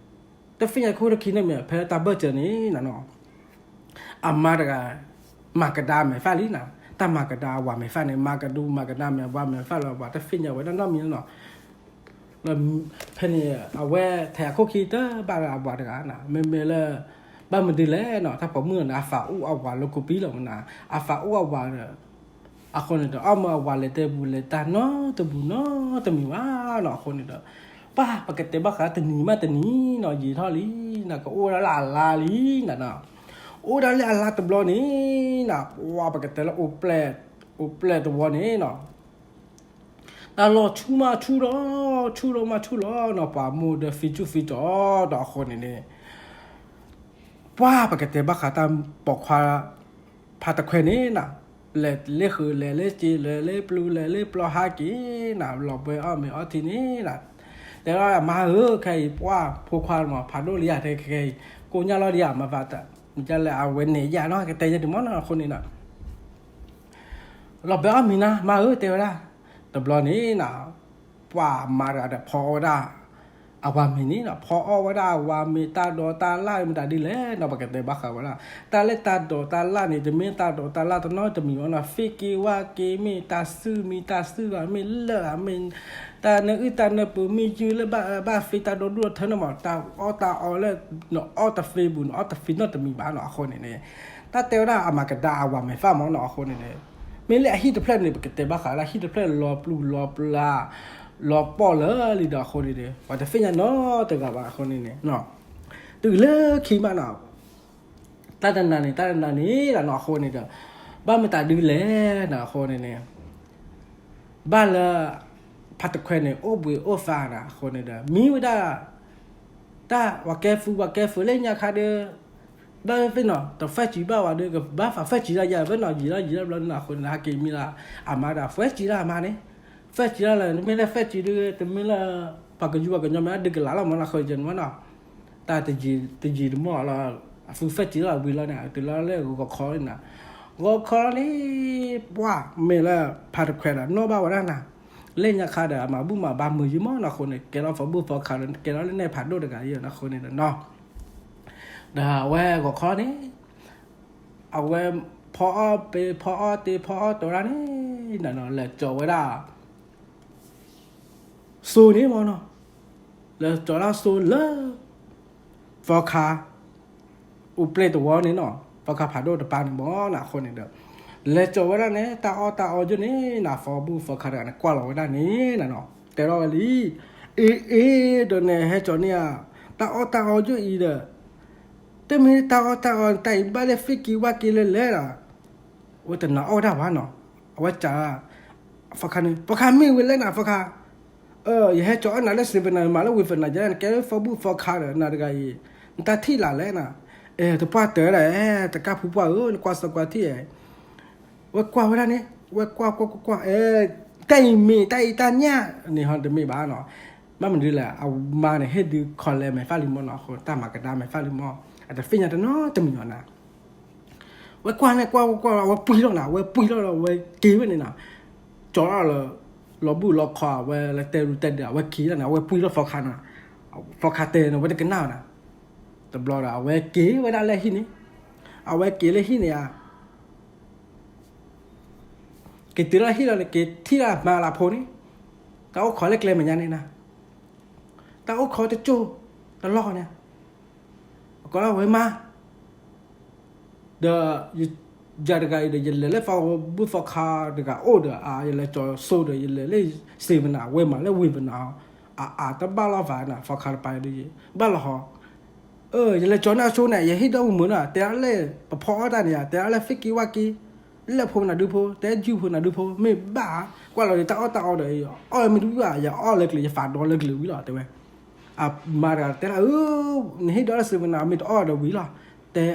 သ့ၣ်ညါခိၣ်တခံန့ၣ်မ့ၢ် ဖဲတၢ်ဘၢၣ်စၢၤန့ၣ်နၤနီၤ အမါတဂၤ မၤကဒါမဲာ်သၣ်လံနၤ တၢ်မၤကဒါအဝၤမဲာ်သၣ်န့ၣ် မၤကဒူမၤကဒါမဲာ်ဝၤမဲာ်သၣ်လီၤ ပှၤတသ့ၣ်ညါဝဲဒၣ်နီတမံၤနီၤ ဖဲန့ၣ် အဝဲထဲးအခိၣ်ခံတဘၣ်လၢအဝၤတဂၤနၤ မ့မ့ၢ်လၢ ဘၣ်မနုၤလဲၣ်နီၤ တၢ်ပိာ်မုၣ်န့ၣ် အသးအိၣ်အဝၤလၢကိးပံလီၤမနၤ အသးအိၣ်အဝၤဒီး အဃိန့ၣ်ဒီး အီၣ်မ့ၢ်အဝၤလဲၤတဲပူၤလဲၤတၢ်နီတပူၤနီတမံၤဘၣ်နီၤ အဃိန့ၣ်ဒီး ပှၢ် ပကတဲဘၣ်ဃးတနံၤမးတနံၤနီၤ ယံာ်ထီၣ်လံ နကအိၣ်ဝဲဒၣ်လၢအလါလံနၤနီၤ အိၣ်ဒၣ်လၢအလါတဘျီန့ၣ်နၤ ပှၢ် ပကတဲလၢ အိၣ်ပျဲၢ်တဝီန့ၣ်နီၤ တၢ်လီၢ်ဆူၣ်မးဆူၣ်လီၤ ဆူၣ်လီၤမးဆူၣ်လီၤနီၤ ပှၤမိၢ်ဒၢဖံးစူၣ်ဖံးကၠီၤဒီးအဃိန့ၣ်န့ၣ် ပှၢ် ပကတဲဘၣ်ဃးတၢ်ပိာ်ခွါ ဖါတခွဲန့ၣ်နၤ လဲၤလၢဃုာ်လဲၤလၢစ့ လဲၤလၢပျူၤလဲၤလၢပျီဟးက့ၤနၤ လီၤဘှဲအီၣ်မ့ၤအီထံန့ၣ်နၤ တဲဝဲဒၣ်မါဧၢ ခဲအံၤပှၢ် ဖိခွါမး ဖးဒိၣ်လံယၤ တဲခဲအံၤ ကိညၢ်လီၤဒံးယၤ မၤသး မ့ၢ်ကလဲၣ် အဝဲန့ၣ်ယၤနီၤ ကတဲယဲဒုးမ့ၢ်နီၤ အဃိန့ၣ်နၤ လီၤဘှဲအီၣ်မ့ၤနၤ မါဧၢ တဲဝဲဒၣ် တဘျီန့ၣ်နၤ ပှၢ်မါတဂၤဒီးဖီအီၣ်ဝဲဒၣ် အဝၤမ့ၤန့ၣ်နီၤ ဖီအီၣ်ဝဲဒၣ်အဝၤမ့ၤ တၢ်ဒိးတၢ်လၣ်မတၤဒ်လဲၣ်နီၤ ပကတဲဘၣ်ဃးဝဲဒၣ် တၢ်လၢတၢ်ဒိးတၢ်လၣ်န့ၣ် တမ့ၢ်တၢ်ဒိးတၢ်လၣ်တနီတမံၤဘၣ်နီၤ သ့ၣ်က့ဝၣ်က့မ့ၢ်တၢ်စုၣ်မံၤတၢ်စုၣ်ဘၣ် မ့ၢ်လၢာ်ဘၣ်မ့ၢ် တၢ်နၢအုၣ်တၢ်နၢပူၤမ့ၢ်ယုၢ်လၢဘၣ်ဘၣ်သ့တၢ်ဒိဒိၣ်ထၢန့ၣ်မး တၢ်အီၣ်တၢ်အီလၢ နအီၣ်တသ့ဘူး နအီၣ်တသ့နီတမံၤဘၣ်နီၤ အဃိန့ၣ်န့ၣ် တၢ်တဲဝဲဒၣ်အမၤကဒါအဝၤမဲာ်သၣ်မ့ၢ်နီၤ အဃိန့ၣ်န့ၣ် မ့ၢ်လၢအဟံၣ်တဖျၢၣ်န့ၣ် ပကတဲဘၣ်ဃးလၢဟံၣ်တဖျၢၣ်လီၤပျူၤလီၤပျါ လီၤပှီၢ်လၢာ်လံဒီးအဃိန့ၣ်န့ၣ် ပှၤတသ့ၣ်ညါနီတဂၤဘၣ်အဃိန့ၣ်န့ၣ် တုၤလၢခံမးနီၤ တၢ်တနၤန့ၣ် တၢ်တနၤန့ၣ်လီၤနီၤ အဃိန့ၣ်ဒီး ဘၣ်မတၤဒုလဲၣ်နီၤ အဃိန့ၣ်န့ၣ် ဘၣ်လၢ ဖါတခွဲန့ၣ် အိၣ်ဘှံးအိၣ်သါနၤ အဃိန့ၣ်ဒီး မံဝဲဒၣ် တၢ်ဝၤကဲဖု ဝၤကဲဖုလၢညါခါဒီး ဘၣ်သ့ၣ်နီၤ တဖဲစံးဘၣ်ဝဲဒီး ကဘၣ်ဖးဖဲစံးလၢယၤ ဘၣ်နီၤ ယံာ်လီၤယံာ်လီၤဘျီန့ၣ် အဃိန့ၣ် ဟဲက့ၤမံလၢ အမါဒီး ဖဲစံးလၢအမါန့ၣ် ဖဲစံးလၢလၢ မ့ၢ်လၢဖဲစံးဒီး တမ့ၢ်လၢ ပှၤကယူၤပှၤကညီမ့ၢ်ဒုးကလးလီၤမ့ၢ်နီၤ အဃိန့ၣ်မ့ၢ်နီၤ တၢ်တယံာ်တမီၢ်လီၤ အဖုဖဲစံးလၢအဝံၤလီၤန့ၣ် တုၤလီၤလၢဂီၤခီန့ၣ် ဂီၤခီန့ၣ် ပှၢ် မ့ၢ်လၢ ဖါတခွဲဒီး နီၣ်ဘၣ်ဝဲဒၣ်နၤ လၢညါခါဒီး အမၤဘူၣ်မၤဘါမုာ်ယံၤမ့ၢ်နီၤ အဃိန့ၣ် ကဲထီၣ်ဖီဘူၣ်ဖီခါဒီး ကဲထီၣ်လၢနဲၣ်ဖးဒိၣ်တဂၤအံၤ အဃိန့ၣ်ဒီးနီၤ ဒီးအဝဲဂီၤခီန့ၣ် အဝဲ ဖီအီၣ်ပ့ၤ ဖီအီၣ်တ့ ဖီအီၣ်တ့ဝဲဒၣ်န့ၣ် လဲၤကၠီၤဝဲဒၣ် စိၤန့ၣ်မ့ၢ်နီၤ လဲၤကၠီၤဒၣ်စိၤလၢ သီခါ အိၣ်ပျဲၢ်တဝီန့ၣ်နီၤ သီခါဖးဒိၣ်တပၤန့ၣ်မ့ၢ်နီၤ အဃိန့ၣ်ဒီး လဲၤကၠီၤဝဲဒၣ်န့ၣ် တၢ်အီၣ်တၢ်အီယိၣ်န့ၣ် နၤ ဖီဘူၣ်သီခါတဂၤန့ၣ် ကွၢ်လီၤဝဲဒၣ်န့ၣ်နၤနီၤ တဲထီၣ်ဝဲလံ အ့ အ့ ဒီးန့ၣ်ဟဲကၠီၤန့ၢ်ဧါ တၢ်အီၣ်တၢ်အီယိၣ်အံၤဒီး တမ့ၢ်တၢ်အီၣ်တၢ်အီ တၢ်အံၤဘၣ်လၢသ့ၣ်က့ၤဝၣ်က့ၤလၢလဲၣ်လီၤ အဝဲတနာ်အီၣ်ဝဲဒၣ်ဘၣ်နီၤ အဝဲစံး သီခါန့ၣ် သီခါမ့ၢ်ဝဲလဲၣ်နၤ သီခါ ယဟဲကၠီၤအီၣ်နၤလၢစံးပနၤ မၤလၢဝံၤသနာ်က့ နကဲလၢဖီဘူၣ်သီခါဒီး နၤတဂၤအံၤ နတၢ်ထံၣ်လၢ်လဲၣ်နၤ အဲ တပှၢ်တၢၢ်ဒီး တကၢ်ဖူပှၢ်ဧၢ နကွၢ်စၢၤကွၢ်ထံၣ် ဝဲကွၢ်ဝဲဒၣ်န့ၣ် ဝဲကွၢ်ကွၢ်ကွၢ်ကွၢ် အဲ တၢ်အံၤမ့ၢ်တၢ်အံၤတၢ်ညၣ်န့ၣ်ဟီတမ့ၢ်ဘၣ်နီၤ ဘၣ်မနုၤလဲၣ် အမါန့ၣ် ဟ့ၣ်ဒုးခီလဲမဲာ်သၣ်လံမ့ၢ်နီၤ အဃိ တၢ်မၤကဒါမဲာ်သၣ်လံမ့ၢ် အတသ့ၣ်ညါတနီတမံၤအီၤနၤ ဝဲကွၢ်န့ၣ် ကွၢ်ကွၢ်ကွၢ် အဝဲပှံၢ်ထီၣ်နၤ, အဝဲပှံၢ်ထီၣ်လီၤ အဝဲက့ၤဝဲန့ၣ်နၤ, ကၠီထီၣ်လၢ လီၤဘူၣ်လီၤခီ အဝဲလၢတဲရူတဲဒၢး အဝဲက့ၤလီၤန့ၣ် အဝဲပှံၢ်ထီၣ် ဖီခါနၤ, ဖီခါတဲန့ၣ် အဝဲတကနၣ်ဘၣ်နၤ, တဘျီဒီး အဝဲက့ၤဝဲဒၣ်လၢဟံၣ်န့ၣ်, အဝဲက့ၤလၢဟံၣ်န့ၣ်ဧါ က့ၤတုၤလၢဟံၣ်လီၤန့ၣ် က့ၤထံၣ်လၢမါလၢဖိန့ၣ်, တၢ်အိၣ်ခိးလၢကျဲမဲာ်ညါန့ၣ်နၤ, တၢ်အိၣ်ခိးတကၠိၢ်တလီၢ်န့ၣ်, အကိးလၢဝဲမါ ဒီး ယၤတဂၤအံၤဒီး ယလဲၤလၢဖီဘူၣ်ဖီခါတဂၤအိၣ်ဒီး အါ ယလဲၤကၠီဆိဒီး ယလဲၤလၢစ့ဝနၤ ဝဲမၤလၢဝ့ၢ်ဝနၤ, အါ အါ တဘၣ်လီၤဘၣ်နၤ ဖီခါတပၤဒီး ဘၣ်လီၤဟီ, အၢ ယလဲၤကၠီနၤဆိန့ၣ် ယဟ့ၣ်ဒီးမုာ်မုာ်နီၤ တဲဒၣ်လၢ ပဖီအီၣ်တၢ်န့ၣ်ယါ တဲဒၣ်လၢ ဖံးက့ဝါက့, လၢဖိနၤဒုဖိ တဲ ယုၢ်ဖိနၤဒုဖိ မ့ၢ်ဘၣ် ကွၢ်လီၤဒီးတၢ်အီၣ်တၢ်အီဒီး အီၣ်မ့ၢ်တဝံၣ်ဘၣ် ယအီၣ်လၢကျဲ ယဖးဒီလၢကျဲဝံၤလီၤ တဲဝဲ အမါတဂၤတဲဒၣ် အၢ နဟ့ၣ်ဒီးလၢစ့ဝနၤ မ့ၢ်တအီၣ်ဒီးဝံၤလီၤ, တဲ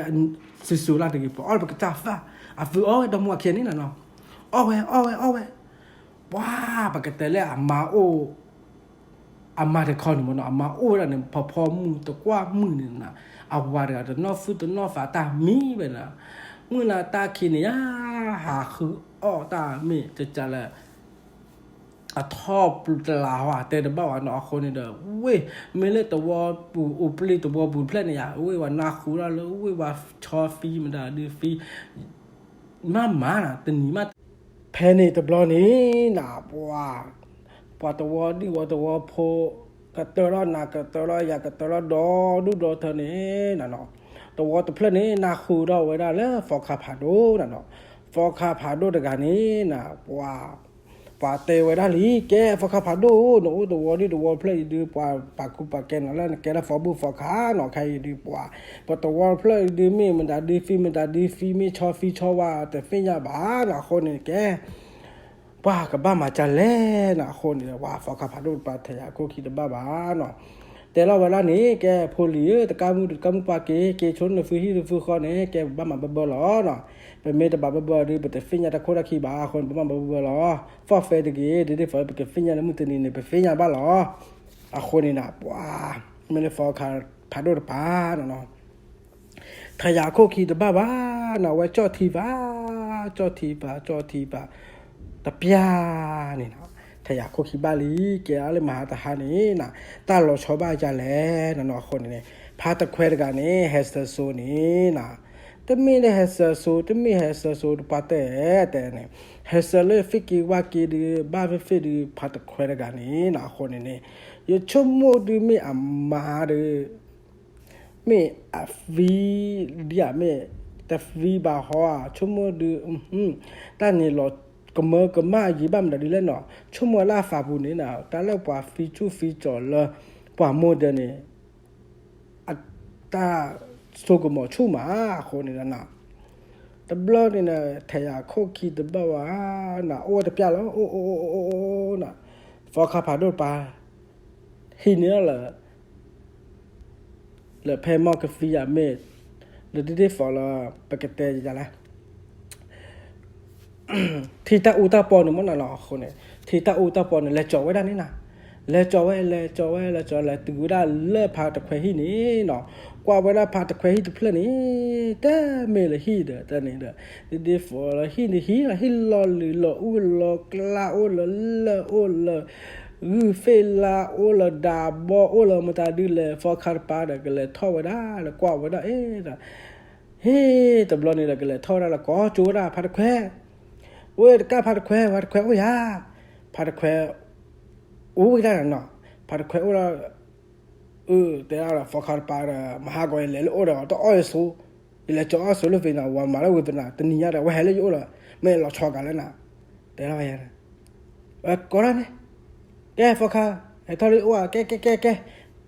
စုာ်စုာ်လၢတဂ့ၤ ပအီၣ်လၢပကစၢ်သၣ်, အသုအီၣ်ဝဲဒီမါအခံန့ၣ်နၤနီၤ, အီၣ်ဝဲ အီၣ်ဝဲ အီၣ်ဝဲ, ပှၤ ပကတဲလၢအမါအိၣ် အမါတခီန့ၣ်မ့ၢ်နီၤ အမါအိၣ်ဝဲဒၣ်န့ၣ် ဖီဖီမုၢ်တကွၢ်မုၢ်န့ၣ်နၤ, အဝၤတဂၤတနီၣ်သူၣ်တနီၣ်သးတၢ်မံဝဲနၤ, မုၢ်နၤတၢ်ခံးန့ၣ်ယါ ဟးဃုအီၣ်တၢ်မ့ၢ်ကကလၢ အထီၣ်ပျုၤတလးဟီ တဲတဘၣ်ဝဲနီၤ အဃိန့ၣ်ဒီး ဝ့ၢ် မ့ၢ်လၢသဝီပူၤ အိၣ်ပျံၤသဝီပူၤတဖျၢၣ်န့ၣ်ယါ ဝ့ၢ်ဝဲနၢ်ဟူထီၣ်လၢ ဝ့ၢ်ဝဲဆီဖံမတၤဒုဖံ မးမးနၤ တနံၤမး ဖဲန့ၣ်တဘျီန့ၣ်နၤ ပှၤ ပှၤသဝီဒံၣ်ဝီသဝီဖိ ကတၢၢ်ထီၣ်နၤ ကတၢၢ်ထီၣ်ယၤ ကတၢၢ်ထီၣ်ဒီဒူၣ်ဒီထၢန့ၣ်နၤနီၤ သဝီတဖျၢၣ်န့ၣ် နၢ်ဟူထီၣ်ဝဲဒၣ်လၢ သီခါဖးဒိၣ်နၤနီၤ သီခါဖးဒိၣ်တဂၤန့ၣ်နၤ ပှၤ ပှၤတဲဝဲဒၣ်လံ ကဲ သီခါဖးဒိၣ်ဧၢ နအိၣ်သဝီဒံၣ်သဝီဖျၢၣ်အံၤဒုး ပှၤပာ်ကူပာ်ကဲနၤလၢနကဲထီၣ်သီဘူၣ်သီခါနီၤ ခဲအံၤဒုး ပှၤ ပသဝီဖျၢၣ်အံၤဒုး မ့ၢ်မတၤဒုးသံ မတၤဒုးသံ မ့ၢ်ဆီသံဆီဝါ တသ့ၣ်ညါဘၣ်နီၤ အဃိန့ၣ်ကဲ ပှၤကဘၣ်မၤဒ်လဲၣ်နီၤ အဃိန့ၣ် ပှၤသီခါဖးဒိၣ်တပၤ ထယၤခိၣ်ခံတဘၣ်ဘၣ်နီၤ တဲလီၤဝဲဒၣ်န့ၣ် ကဲ ဖိလံၤဧၢ တကးမူတကးမူပှၤက့ၤ က့ၤဆိနသုဟံၣ်သုဃီန့ၣ် ကဲ ပဘၣ်မၤဘၢဘၢလီၤနီၤ ပမ့ၢ်တမၤဘၢဘၢဒုး ပတသ့ၣ်ညါတၢ်ခိၣ်တၢ်ခံဘၣ် အဃိန့ၣ် ပဘၣ်မၤဘၢဘၢလီၤ သီၣ်သဲတဂ့ၤ ဒ်ဒ်သိး ပကသ့ၣ်ညါလၢမုၢ်တနံၤန့ၣ် ပသ့ၣ်ညါဘၣ်လီၤ အဃိန့ၣ်နၤ ပှၤ မ့ၢ်လၢသီခါဖးဒိၣ်တပၤနီၤ ထယၤခိၣ်ခံတဘၣ်ဘၣ်နီၤ အဝဲကၠီၣ်ထံဘၣ် ကၠီၣ်ထံဘၣ် ကၠီၣ်ထံဘၣ် တပျၢ်န့ၣ်နီၤ ထယၤခိၣ်ခံဘၣ်လံ ကဲအါလၢမဟါတဟါန့ၣ်နီၤ တၢ်လီၤဆီဘၣ်ဒ်လဲၣ်နီၤနီၤ အဃိန့ၣ်န့ၣ် ဖါတခွဲတဂၤန့ၣ် ဟဲစၢၤစိန့ၣ်နီၤ တမ့ၢ်လၢဟဲစၢၤစိ တမ့ၢ်ဟဲစၢၤစိတပှၢ်တဲတဲန့ၣ် ဟဲစၢၤလၢသ့ၣ်က့ၤဝၣ်က့ၤဒုး ဘၣ်သ့ၣ်သ့ၣ်ဒုး ဖါတခွဲတဂၤန့ၣ်နီၤ အဃိန့ၣ်န့ၣ် ယဆိကမိၣ်ဒုးမ့ၢ်အမါဒီး မ့ၢ်အသံ ဒ်အမ့ၢ် တသံဘၣ်ဟီဧါ ဆိကမိၣ်ဒုး တၢ်န့ၣ်လီၤကမၢကမၣ်ယံၤဘၣ်မတၤဒ်လဲၣ်နီၤ ဆိကမိၣ်လၢအသးပူၤန့ၣ်နီၤ တၢ်လၢပှၤသံဆူၣ်သံကၠီၤလၢ ပှၤမိၢ်ဒၢးန့ၣ် အတၢ်ဆိကမိၣ်ဆူၣ်မး အဃိန့ၣ်လီၤနီၤ တဘျီန့ၣ် ထယၤခိၣ်ခံတဘၣ်ဝဲနီၤ အိၣ်ဝဲတပျၢ်လီၤ အိၣ်အိၣ်အိၣ်အိၣ်နီၤ သီခါဖးဒိၣ်တပၤ ဟံးန့ၢ်လီၤလၢ လၢဖဲမီၢ်ကသံယၤမ့ၢ် လၢဒ်ဒ်သိးလၢ ပကတဲယၤလဲၣ် ထံတၢ်အူတၢ်ပီန့ၣ်မ့ၢ်နီၤနီၤ အဃိန့ၣ် ထံတၢ်အူတၢ်ပီန့ၣ် လဲၤကၠီၤဝဲဒၣ်န့ၣ်နီၤ လဲၤကၠီၤဝဲ လဲၤကၠီၤဝဲ လဲၤကၠီၤ လဲၤတုၤဝဲဒၣ်လၢဖါတခွဲဟံၣ်န့ၣ်နီၤ ကွၢ်ဝဲဒၣ်ဖါတခွဲဟံၣ်တဖျၢၣ်န့ၣ် တမ့ၢ်လၢဟံၣ်ဒီးတၢ်န့ၣ်ဒီး ဒ်ဒ်သိးလၢဟံၣ်န့ၣ်ဟံၣ်လီၤ ဟံၣ်လီၤလံၤလီၤအူလီၤကျါ အိၣ်လၢလၢၢ် အိၣ်လၢ ဂုၢ်သ့ၣ်လါ အိၣ်လၢဒးဘီ အိၣ်လၢမတၤဒုးလဲၣ် သီခါတပၤဒီး ကလဲၤထီၣ်ဝဲဒၣ်ဒီး ကွၢ်ဝဲဒၣ်အ့ၣ်ဒီး ဟ့ၣ်တဘျီန့ၣ်ဒီး ကလဲၤထီၣ်ဝဲဒၣ်လၢကိးကၠိဝဲဒၣ် ဖါတခွဲ ဝဲတကးဖါတခွဲ ဖါတခွဲအိၣ်ယၤ ဖါတခွဲ အိၣ်ဝဲဒၣ်နီၤ ဖါတခွဲအိၣ်ဒီး အၢ တဲဒၣ်ဒီး သီခါတပၤဒီး မဟါဂီၤယလဲၤလၢအိၣ်ဒီး တအီၣ်ယဆိ ယလဲၤကၠီၤအီၣ်ဆိလၢသ့ၣ်နီၤ ဝၤမၤလၢဝံၤသနာ် တနံၤညါဒီး ဝဲဟဲလၢယအိၣ်လီၤ မ့ၢ်လီၤဆီဂၤလၢနၤ တဲလီၤဝဲယၤ ဝဲကိးထီၣ်န့ၣ် ကဲ သီခါ ဟဲထီၣ်လၢယအိၣ်ဧါ ကဲ ကဲ ကဲ ကဲ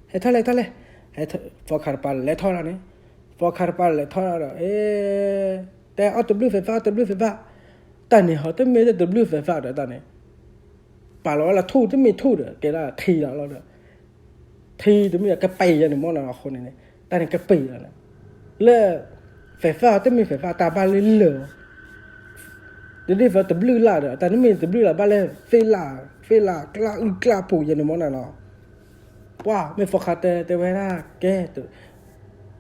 ဟဲထီၣ်လဲၤ ထီၣ်လဲၤ သီခါတပၤလဲၤထီၣ်လီၤန့ၣ် သီခါတပၤလဲၤထီၣ်လီၤဒီး အ့ တဲအီၣ်တဘျုးသဲးသၣ် အီၣ်တဘျုးသဲးသၣ် တၢ်န့ၣ်ဟီ တမ့ၢ်လၢတဘျုးသဲးသၣ်ဒီးတၢ်န့ၣ် ပာ်လီၤဝဲလၢထူၣ် တမ့ၢ်ထူၣ်ဒီး ကဲဒၣ်ထံလီၤလီၤဒီး ထံတမ့ၢ်ကပံာ်ယၤန့ၣ်မ့ၢ်နီၤ အဃိန့ၣ်န့ၣ် တၢ်န့ၣ်ကပံာ်လီၤန့ၣ် လၢ သဲးသၣ်တမ့ၢ်သဲးသၣ် တၢ်ဘၣ်လၢလၢာ် ဒ်ဒ်သိးတဘျုးလၢ်ဒီး တၢ်တမ့ၢ်တဘျုးလၢ် ဘၣ်လၢသ့ၣ်လၢ် သ့ၣ်လၢ်ကျါအုၣ်ကျါပူၤယၤန့ၣ်မ့ၢ်နီၤနီၤ ပှၤ မ့ၢ်သီခါတဲ တဲဝဲဒၣ် ကဲ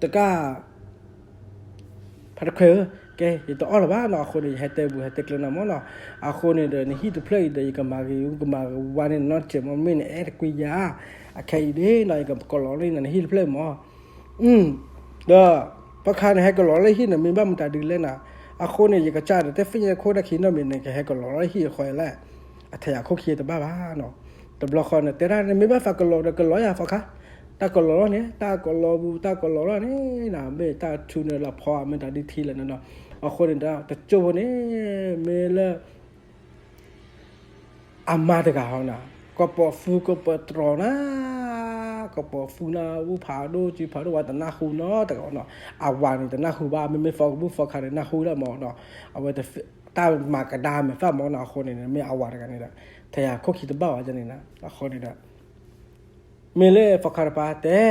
တကး ဖါတခွဲးဧၢ ကဲ ယတအီၣ်လၢၤဘၣ်နီၤ, အဃိန့ၣ် ယဟဲတဲပူၤ ဟဲတဲကျၢၤနၤမၢ်နီၤ. အဃိန့ၣ်ဒီး နဟံၣ်တဖျၢၣ်အံၤဒီး ယကမၤဂ့ၤ ကမၤဝါန့ၢ်နီတစဲးမၢ်, မ့ၢ်နအဲၣ်တကွံယၤ, အခဲအံၤဒ်နီၤ ယကကလီၤလၢနဟံၣ်တဖျၢၣ်မၢ်. ဒီး ဖီခါန့ၣ် ဟဲကလီၤလၢဟံၣ်န့ၣ် မ့ၢ်ဘၣ်မတၤဒုလဲၣ်နၤ, အဃိန့ၣ် ယကစၢ်ဒီး တသ့ၣ်ညါခိၣ်တၢ်ခံနီတမံၤန့ၣ် ကဟဲကလီၤလၢဟံၣ်အဃိလဲၣ်, အထဲယၤခိၣ်ခံတဘၣ်ဘၣ်နီၤ. တဘျီဃီန့ၣ် တဲဒၣ်န့ၣ် မ့ၢ်ဘၣ်သးကလီၤဒီးကလီၤယၤ ဖီခါ, တၢ်ကလီၤလီၤန့ၣ် တၢ်ကလီၤပူၤ တၢ်ကလီၤလီၤန့ၣ် မ့ၢ်တၢ်ထူန့ၣ်လီၤဖီ မ့ၢ်တၢ်ဒ်ထံလဲၣ်နီၤ. အဃိန့ၣ်ဒီး တစိၢ်ဖိန့ၣ် မ့ၢ်လၢ အမါတဂၤဟီနၤ, ကပီၤသူကပီၤတြီၤနၤ, ကပီၤသူနၤ ဝူဖးဒိၣ် စုဖးဒိၣ်ဝဲ တနၢ်ဟူနီတဂၤနီၤ. အဝၤန့ၣ်တနၢ်ဟူဘၣ်, မ့မ့ၢ်ဖီကဘူၣ်ဖီခါန့ၣ် နၢ်ဟူဒၣ်မၢ်နီၤ. အဝဲတၢ်မၤကဒါမဲာ်သၣ်မၢ်နီၤ. အဃိန့ၣ် မ့ၢ်အဝၤတဂၤန့ၣ်ဒီး ထဲယၤခိၣ်ခံတဘၣ်ဝဲန့ၣ်နီၤ. အဃိန့ၣ်ဒီး မ့ၢ်လၢဖီခါတပၤတဲ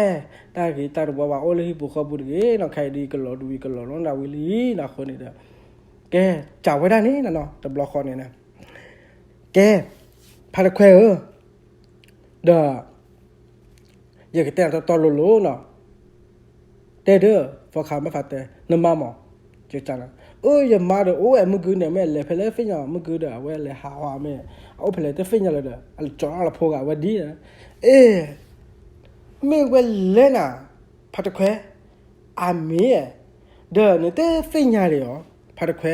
တၢ်ဂ့ၤတၢ်တဝါဝဲအိၣ်လၢဟံၣ်ပူၤဃီပူၤတဂ့ၤနီၤ, ခဲအံၤဒ်ကလီၤဒူဝံၤ ကလီၤလီၤနၤဝံၤလံနီၤ. အဃိန့ၣ်ဒီး ကဲ စံးဝဲဒၣ်န့ၣ်နီၤ, တဘျီဃီန့ၣ် ကဲ ဖါတခွဲဧၢ, ဒီး ယကတဲနၤတီတီလိၤလိၤနီၤ. တဲဒၢ ဖီခါမ့ၢ်ဖးတဲ နမါမၢ်, အၢ ယမါဒီးအိၣ်ဝဲမုၢ်ကုန့ၣ် မ့ၢ်လဲၤဖဲလဲၣ်သ့ၣ်ညါ မုၢ်ကုဒီး အဝဲလဲၤဟးဟီမ့ၢ် အအိၣ်ဖဲလဲၣ်တသ့ၣ်ညါလၢၤဒီး အကၠီၤလၢဖီဂၤဝဲဒ် အ့ မ့ၢ်ဝဲလဲၣ်နၤ ဖါတခွဲ အမ့ၢ် ဒီးနတသ့ၣ်ညါဒံးဧါ ဖါတခွဲ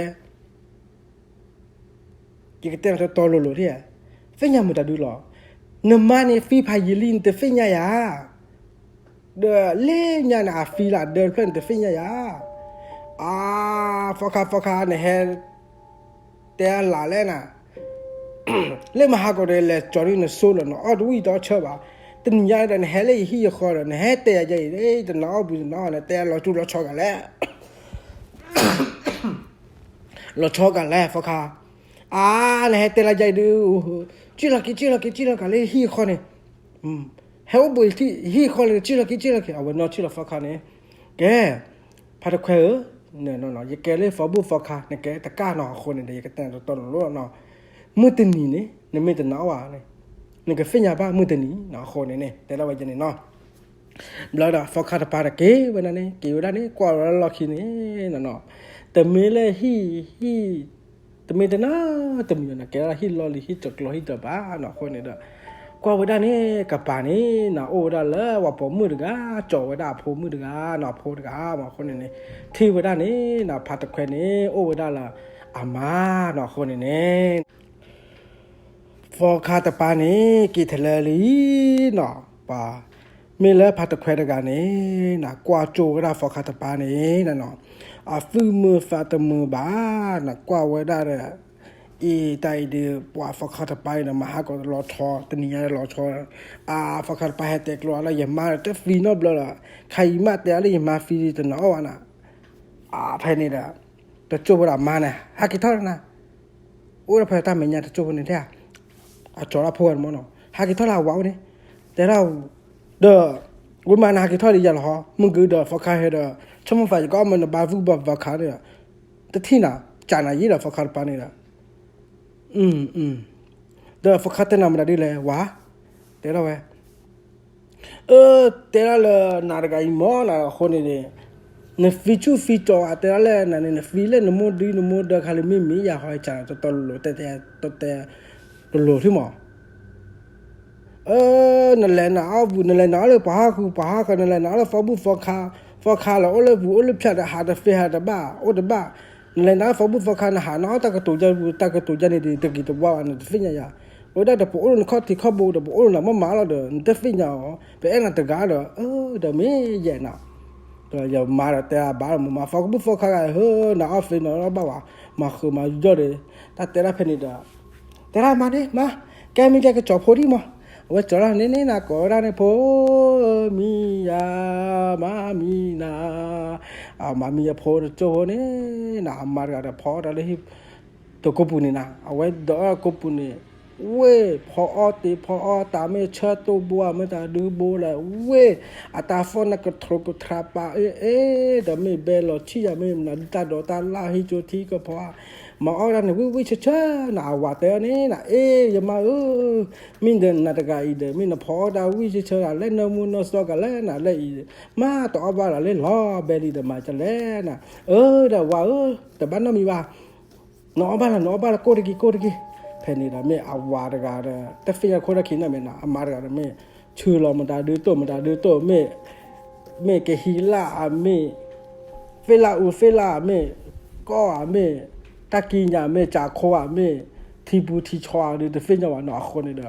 ယကတဲနၤတီတီလိၤလိၤဒၣ်, သ့ၣ်ညါမတၤဒုလီၤ. နမါန့ၣ်သံဖးယံာ်လံ နတသ့ၣ်ညါယၤ, ဒီးလၢညါန့ၣ် အသံလၢဒၢတဖျၢၣ် နတသ့ၣ်ညါယၤ. အါ ဖီခါ ဖီခါ နဟဲ တဲအလၢ်လဲၣ်နၤ, လၢမဟါကီးဒီး လဲၤကၠီၤဒ်နဆိလီၤ နအီၣ်တဝံၣ်တအီၣ်ဆၢဘၣ်. တနံၤညါဒီး နဟဲလၢယဟံၣ်ယဃီဒီး နဟဲတဲယၤယဲအံၤ တနာ်အီၣ်ဘုတနာ်အီၣ်န့ၣ် တဲလီၤတူၢ်လီၤဆီဂၤလဲၣ် လီၤဆီဂၤလဲၣ် ဖီခါ, အါ နဟဲတဲလၢယဲအံၤဒုး, ကံၣ်လီၤက့ၤ ကံၣ်လီၤက့ၤ ကံၣ်လီၤက့ၤလၢယဟံၣ်ယဃီန့ၣ်, ဟဲအိၣ်ဘှံးယဟံၣ်ယဃီန့ၣ် ကံၣ်လီၤက့ၤ ကံၣ်လီၤက့ၤ အဝဲနီၢ်ဆံၣ်လီၤဖီခါန့ၣ်, ကဲ ဖါတခွဲဧၢ, ယကဲလၢဖီဘူၣ်ဖီခါ နကဲတကၢ်နီၤ အဃိန့ၣ်ဒီး ယကတဲနၤတီတီလိၤလိၤနီၤ, မုၢ်တနံၤန့ၣ် နမ့ၢ်တနာ်အီၣ်ဘၣ်န့ၣ် နကသ့ၣ်ညါဘၣ်မုၢ်တနံၤနီၤ အဃိန့ၣ်န့ၣ် တဲဒၣ်ဝဲယဲန့ၣ်နီၤ. ဘျီဒီး ဖီခါတပၤဒီးက့ၤဝဲဒၣ်န့ၣ် က့ၤဝဲဒၣ်န့ၣ် ကွၢ်ဝဲဒၣ်လီၢ်ခံန့ၣ်နီၤနီၤ, တမ့ၢ်လၢဟံၣ် ဟံၣ် တမ့ၢ်တနၤတမံၤနီၤ ကဲဒၣ်ဟံၣ်လီၢ်လံၤ ဟံၣ်တကျိၤဟံၣ်တဘးနီၤ အဃိန့ၣ်ဒီး ကွၢ်ဝဲဒၣ်န့ၣ် ကပၤန့ၣ်နီၤ အိၣ်ဝဲဒၣ်လၢပှၤပိာ်မုၣ်တဂၤ ကၠီၤဝဲဒၣ်အဖိမုၣ်တဂၤနီၤ အဖိတဂၤမး အဃိန့ၣ်န့ၣ် ထံၣ်ဝဲဒၣ်န့ၣ်နီၤ ဖါတခွဲန့ၣ် အိၣ်ဝဲဒၣ်လၢအမါနီၤ အဃိန့ၣ်န့ၣ် ဖီခါတပၤန့ၣ် က့ၤထဲလၢလံနီၤ, ပှၤ မ့ၢ်လၢဖါတခွဲတဂၤန့ၣ်နီၤ ကွၢ်ကၠိဝဲဒၣ်ဖီခါတပၤန့ၣ်နီၤ, အသူၣ်မုာ်သးတမုာ်ဘၣ်နီၤ ကွၢ်ဝဲဒၣ်ဒီး အံၤတၢ်အံၤဒီး ပှၤဖီခါတပၤအံၤဒီး မဟါကီးလီၤဆီ တနံၤညါလီၤဆီ, အါ ဖီခါတပၤဟဲတဲကျိအါလၢယမါဒီး တသံနီတဘျီလီၤ, ခါအံၤမးတဲအါလၢယမါသံတနၤအီၣ်ဘၣ်နီၤ, အါ ဖဲန့ၣ်ဒီး တကၠိဖိဒီးအမါန့ၣ် ဟးက့ၤထီၣ်နၤ အိၣ်ဒီးဖဲတၢ်မဲာ်ညါတကၠိဖိန့ၣ်တဲ, အကၠီၤလၢဖိဂၤန့ၣ်မးနီၤ ဟးက့ၤထီၣ်လၢအဝၤအိၣ်န့ၣ်, တဲဒၣ်, ဒီး ဝံၤမးနဟးက့ၤထီၣ်ဒီးယၤလီၤဟီ မုၢ်ကုဒီးဖီခါဟဲဒီး ဆိကမိၣ်သးယကအီၣ်မ့ၢ်နဘါသူၣ်ဘါဖီခါန့ၣ်, တထံၣ်နၤ ကးနၤယံာ်ဒီးဖီခါတပၤန့ၣ်ဒီး ဒီးဖီခါတဲနၤမတၤဒ်လဲၣ်ဝၤ, တဲဒၣ်ဝဲ အၢ တဲဒၣ်လၢနၤတဂၤအံၤမ့ၢ်နၤအဃိန့ၣ်န့ၣ်, နသံဆူၣ်သံကၠီၤဧါ တဲဒၣ်လၢနၤန့ၣ် နသံလၢနမိၢ်ဒုနမိၢ်ဒၢခါလံ မ့မ့ၢ်ယၤဟီ ယကးနၤတီတီလိၤလိၤ တဲတဲ လိၤလိၤထံမး အၢ နလဲၤနၤအီၣ်ပူၤ နလဲၤနၤအီၣ်လၢပှၤဟီၣ်ဃုာ်ပှၤဟီၣ်ဃၢၤ နလဲၤနၤအီၣ်လၢဖီဘူၣ်ဖီခါ, ဖီခါလီၤအိၣ်လၢပူၤအိၣ်လၢဖၠၣ်ဒီး ဟးတသ့ဟးတဘၣ် အိၣ်တဘၣ်, နလဲၤနၤအီၣ်ဖီဘူၣ်ဖီခါ နဟးနၤအီၣ်တၢ်ကတိၤယါပူၤ တၢ်ကတိၤယါန့ၣ်ဒီး တဂ့ၤတဝါဘၣ် နတသ့ၣ်ညါယၤ, အဝဲဒၣ်ဒီးပအိၣ်လၢနခီၣ်ထံးခီၣ်ဘိဒီး ပအိၣ်လၢနမိၢ်မၤအီၣ်လီၤဒီး နတသ့ၣ်ညါအီၤ ပအဲၣ်နၤတဂၤဒီး အၢ ဒီးမ့ၢ်ယဲၢ်နၤ ဒီးယမါဒီးတဲအဘၣ်ဒီး မ့ၢ်မၤဖီကဘူၣ်ဖီခါဂၤ ဟၢ နၤအီၣ်သ့နၤအီၣ်ဘၣ်ဝဲ မၤဃုာ်မၤယီၢ်ဒီး တၢ်တဲဒၣ်ဖဲန့ၣ်ဒီး တဲဒၣ်မါန့ၣ် မါ ကဲမ့ၢ်ကဲကကၠီၤဖိဒံးမး အဝဲကၠီၤဒၣ်န့ၣ်န့ၣ် နၤကိးဝဲဒၣ်န့ၣ် ဖိမံၤယၤ မါမံၤနၤ အမၤမံၤယၤဖိတကၠိဖိန့ၣ် နၤအမါတဂၤဒီးဖီတၢ်လၢဟံၣ် တကိးပူၤန့ၣ်နၤ အဝဲဒီးကိးပူၤန့ၣ် ဝ့ၢ်ဖီအီတ့ၢ်ဖီအီတၢ် မ့ၢ်ဆၢတိၢ်ဘိဧါ မ့ၢ်တၢ်ဒုးဘိလဲၣ် ဝ့ၢ်အတၢ်ဖီၣ်န့ၣ် ကထြိးကထြးပာ်အ့ၣ်အ့ၣ် ဒီးမ့ၢ်ဘဲလီၤဆံၣ်ယၤ မ့ၢ်နၤဒုးတၢ်ဒိးတၢ်လၢ် ဟံးကၠိထံကဖီ မၤအီၣ်ဒၣ်န့ၣ် ဝံၣ်ဝံၣ်ဆၢဆၢ နအဝၤတဲအီၤန့ၣ် နအ့ၣ် ယမါဧၢ, မ့ၢ်ဒီးနၤတဂၤအံၤဒီး မ့ၢ်နဖီအီၣ်တၢ်ဝံၣ်ဆၢဆၢဒၣ် လၢနၢမူနၢဆှီကလဲၣ် နၤလၢအံၤ မ့ၢ်တအီၣ်ဘၣ်လၢၤလီၤ ဘဲလံဒီးမၤကလဲၣ်နၤ, အၢ ဒီးဝၤဧၢ, တဘၣ်နီတမံၤဘၣ် နအီၣ်ဘၣ်လီၤ နအီၣ်ဘၣ်လီၤ ကိၢ်တက့ၢ် ကိၢ်တက့ၢ်, ဖဲန့ၣ်ဒီးမ့ၢ်အဝၤတဂၤဒီး တသ့ၣ်ညါခိၣ်တၢ်ခံန့ၣ်မ့ၢ်နီၤ အမါတဂၤဒီးမ့ၢ် ဆူလီၤမတၤဒုးတိၢ် မတၤဒုးတိၢ် မ့ၢ် မ့ၢ်ကဟံးလၢ်အမ့ၢ် သ့ၣ်လၢ်အူသ့ၣ်လၢ် မ့ၢ် ကီၢ်ဧါ မ့ၢ် တၢ်ကံးညာ် မ့ၢ် ကၠးခိဧါ မ့ၢ် ထံပူၤထံဆီဧါဒုး တသ့ၣ်ညါဘၣ်နီၤ အဃိန့ၣ်ဒီး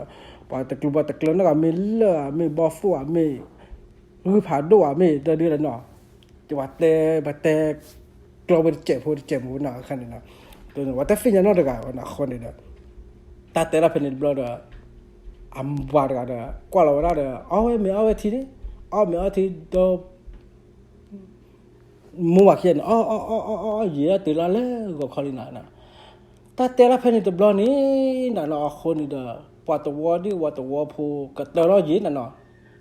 ပှၤတကျိၤပှၤတကျိၤနီတဂၤ မ့ၢ်လၢၢ်ဧါ မ့ၢ်ဘီၣ်သိၣ်ဧါ မ့ၢ် ဂုၢ်ဖးဒိၣ်ဧါ မ့ၢ်တဒုးလဲၣ်နီၤ, ပှၤတဲ ပှၤတဲ ကျီဝဲတစဲးဖိတစဲးမူနီၤ အခါန့ၣ်နီၤ, ပှၤတသ့ၣ်ညါနီတဂၤဘၣ်နီၤ အဃိန့ၣ်ဒီး တၢ်တဲလၢဖဲန့ၣ်တဘျီဒီး အဝၤတဂၤဒီး ကွၢ်လီၤဝဲဒၣ်ဒီး အီၣ်ဝဲမ့ၤအီၣ်ဝဲထံန့ၣ် အီၣ်မ့ၤအီၣ်ထံဒီး မူဝဲခံဂၤန့ၣ် အီၣ်အီၣ်အီၣ်အီၣ်အီၣ် ယံာ်ဒၣ်တုၤလၢလၢဂီၤခီလံနၤ, တၢ်တဲလၢဖဲန့ၣ်တဘျီန့ၣ် နၤနီၤ အဃိန့ၣ်ဒီး ပှၤတဝီဒ်ပှၤတဝီဖိကတၢၢ်ထီၣ်ယံာ်နၤနီၤ,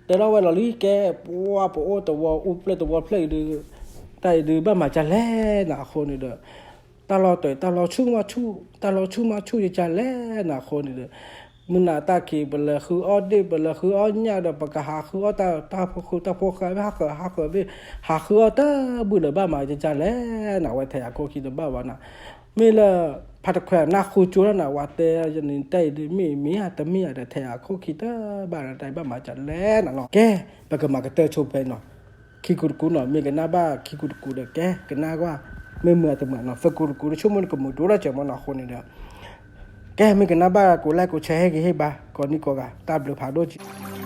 တၢၢ်ထီၣ်ဝဲလီၤလံကဲ ပှၤပအိၣ်တဝီအူပျဲၢ်တဝီဖျၢၣ်အံၤဒုး တၢ်အံၤဒုးဘၣ်မၤကလဲၣ်နၤ အဃိန့ၣ်ဒီး တၢ်လီၤတဲာ် တၢ်လီၤဆူၣ်မးဆူၣ် တၢ်လီၤဆူၣ်မးဆူၣ်ယကလဲၣ်နၤ အဃိန့ၣ်ဒီး မုၢ်နၤတၢ်ခံး ပလဲၤဃုအီၣ်ဒ့ၣ် ပလဲၤဃုအီၣ်ညၣ်ဒီး ပကဟးဃုအီၣ်တၢ် တၢ်ဖိဃု တၢ်ဖိဃာ် ဟးဃုအီၣ်တၢ်ဘုၣ်ဒီး ဘၣ်မၤကလဲၣ်နၤ ဝဲထဲယၤခိၣ်ခံတဘၣ်ဘၣ်နၤ, မ့ၢ်လၢ ဖးတခွဲးနၢ်ဃူကၠိလီၤနၤ ဝဲတဲယန့ၣ် တၢ်အံၤဒုးမ့ၢ်မ့ၢ်ဧါ တမ့ၢ်ဧါဒီး ထဲယၤခိၣ်ခံတဘၣ်နၤ တၢ်အံၤဘၣ်မၤကလဲၣ်နၤနီၤ ကဲ ပကမၤကတၢၢ်ဆိဖဲနီၤ ခံကူတကူနီၤ မ့ၢ်ကနၣ်ဘၣ်ခံကူတကူဒီး ကဲ ကနၣ်ကွၢ် မ့ၢ်မုာ်အတမုာ်နီၤ သကူတကူ တဆိကမိၣ်နကမုာ်ဒိၣ်ထီၣ်စဲးမးနီၤ အဃိန့ၣ်ဒီး ကဲ မ့ၢ်ကနၣ်ဘၣ် ကိးlike ကိးshare ဟ့ၣ်ဂံၢ်ဟ့ၣ်ဘါ ကိးနံၣ်ကိးဂၤ တၢ်ဘျုးဖးဒိၣ်က့ၤ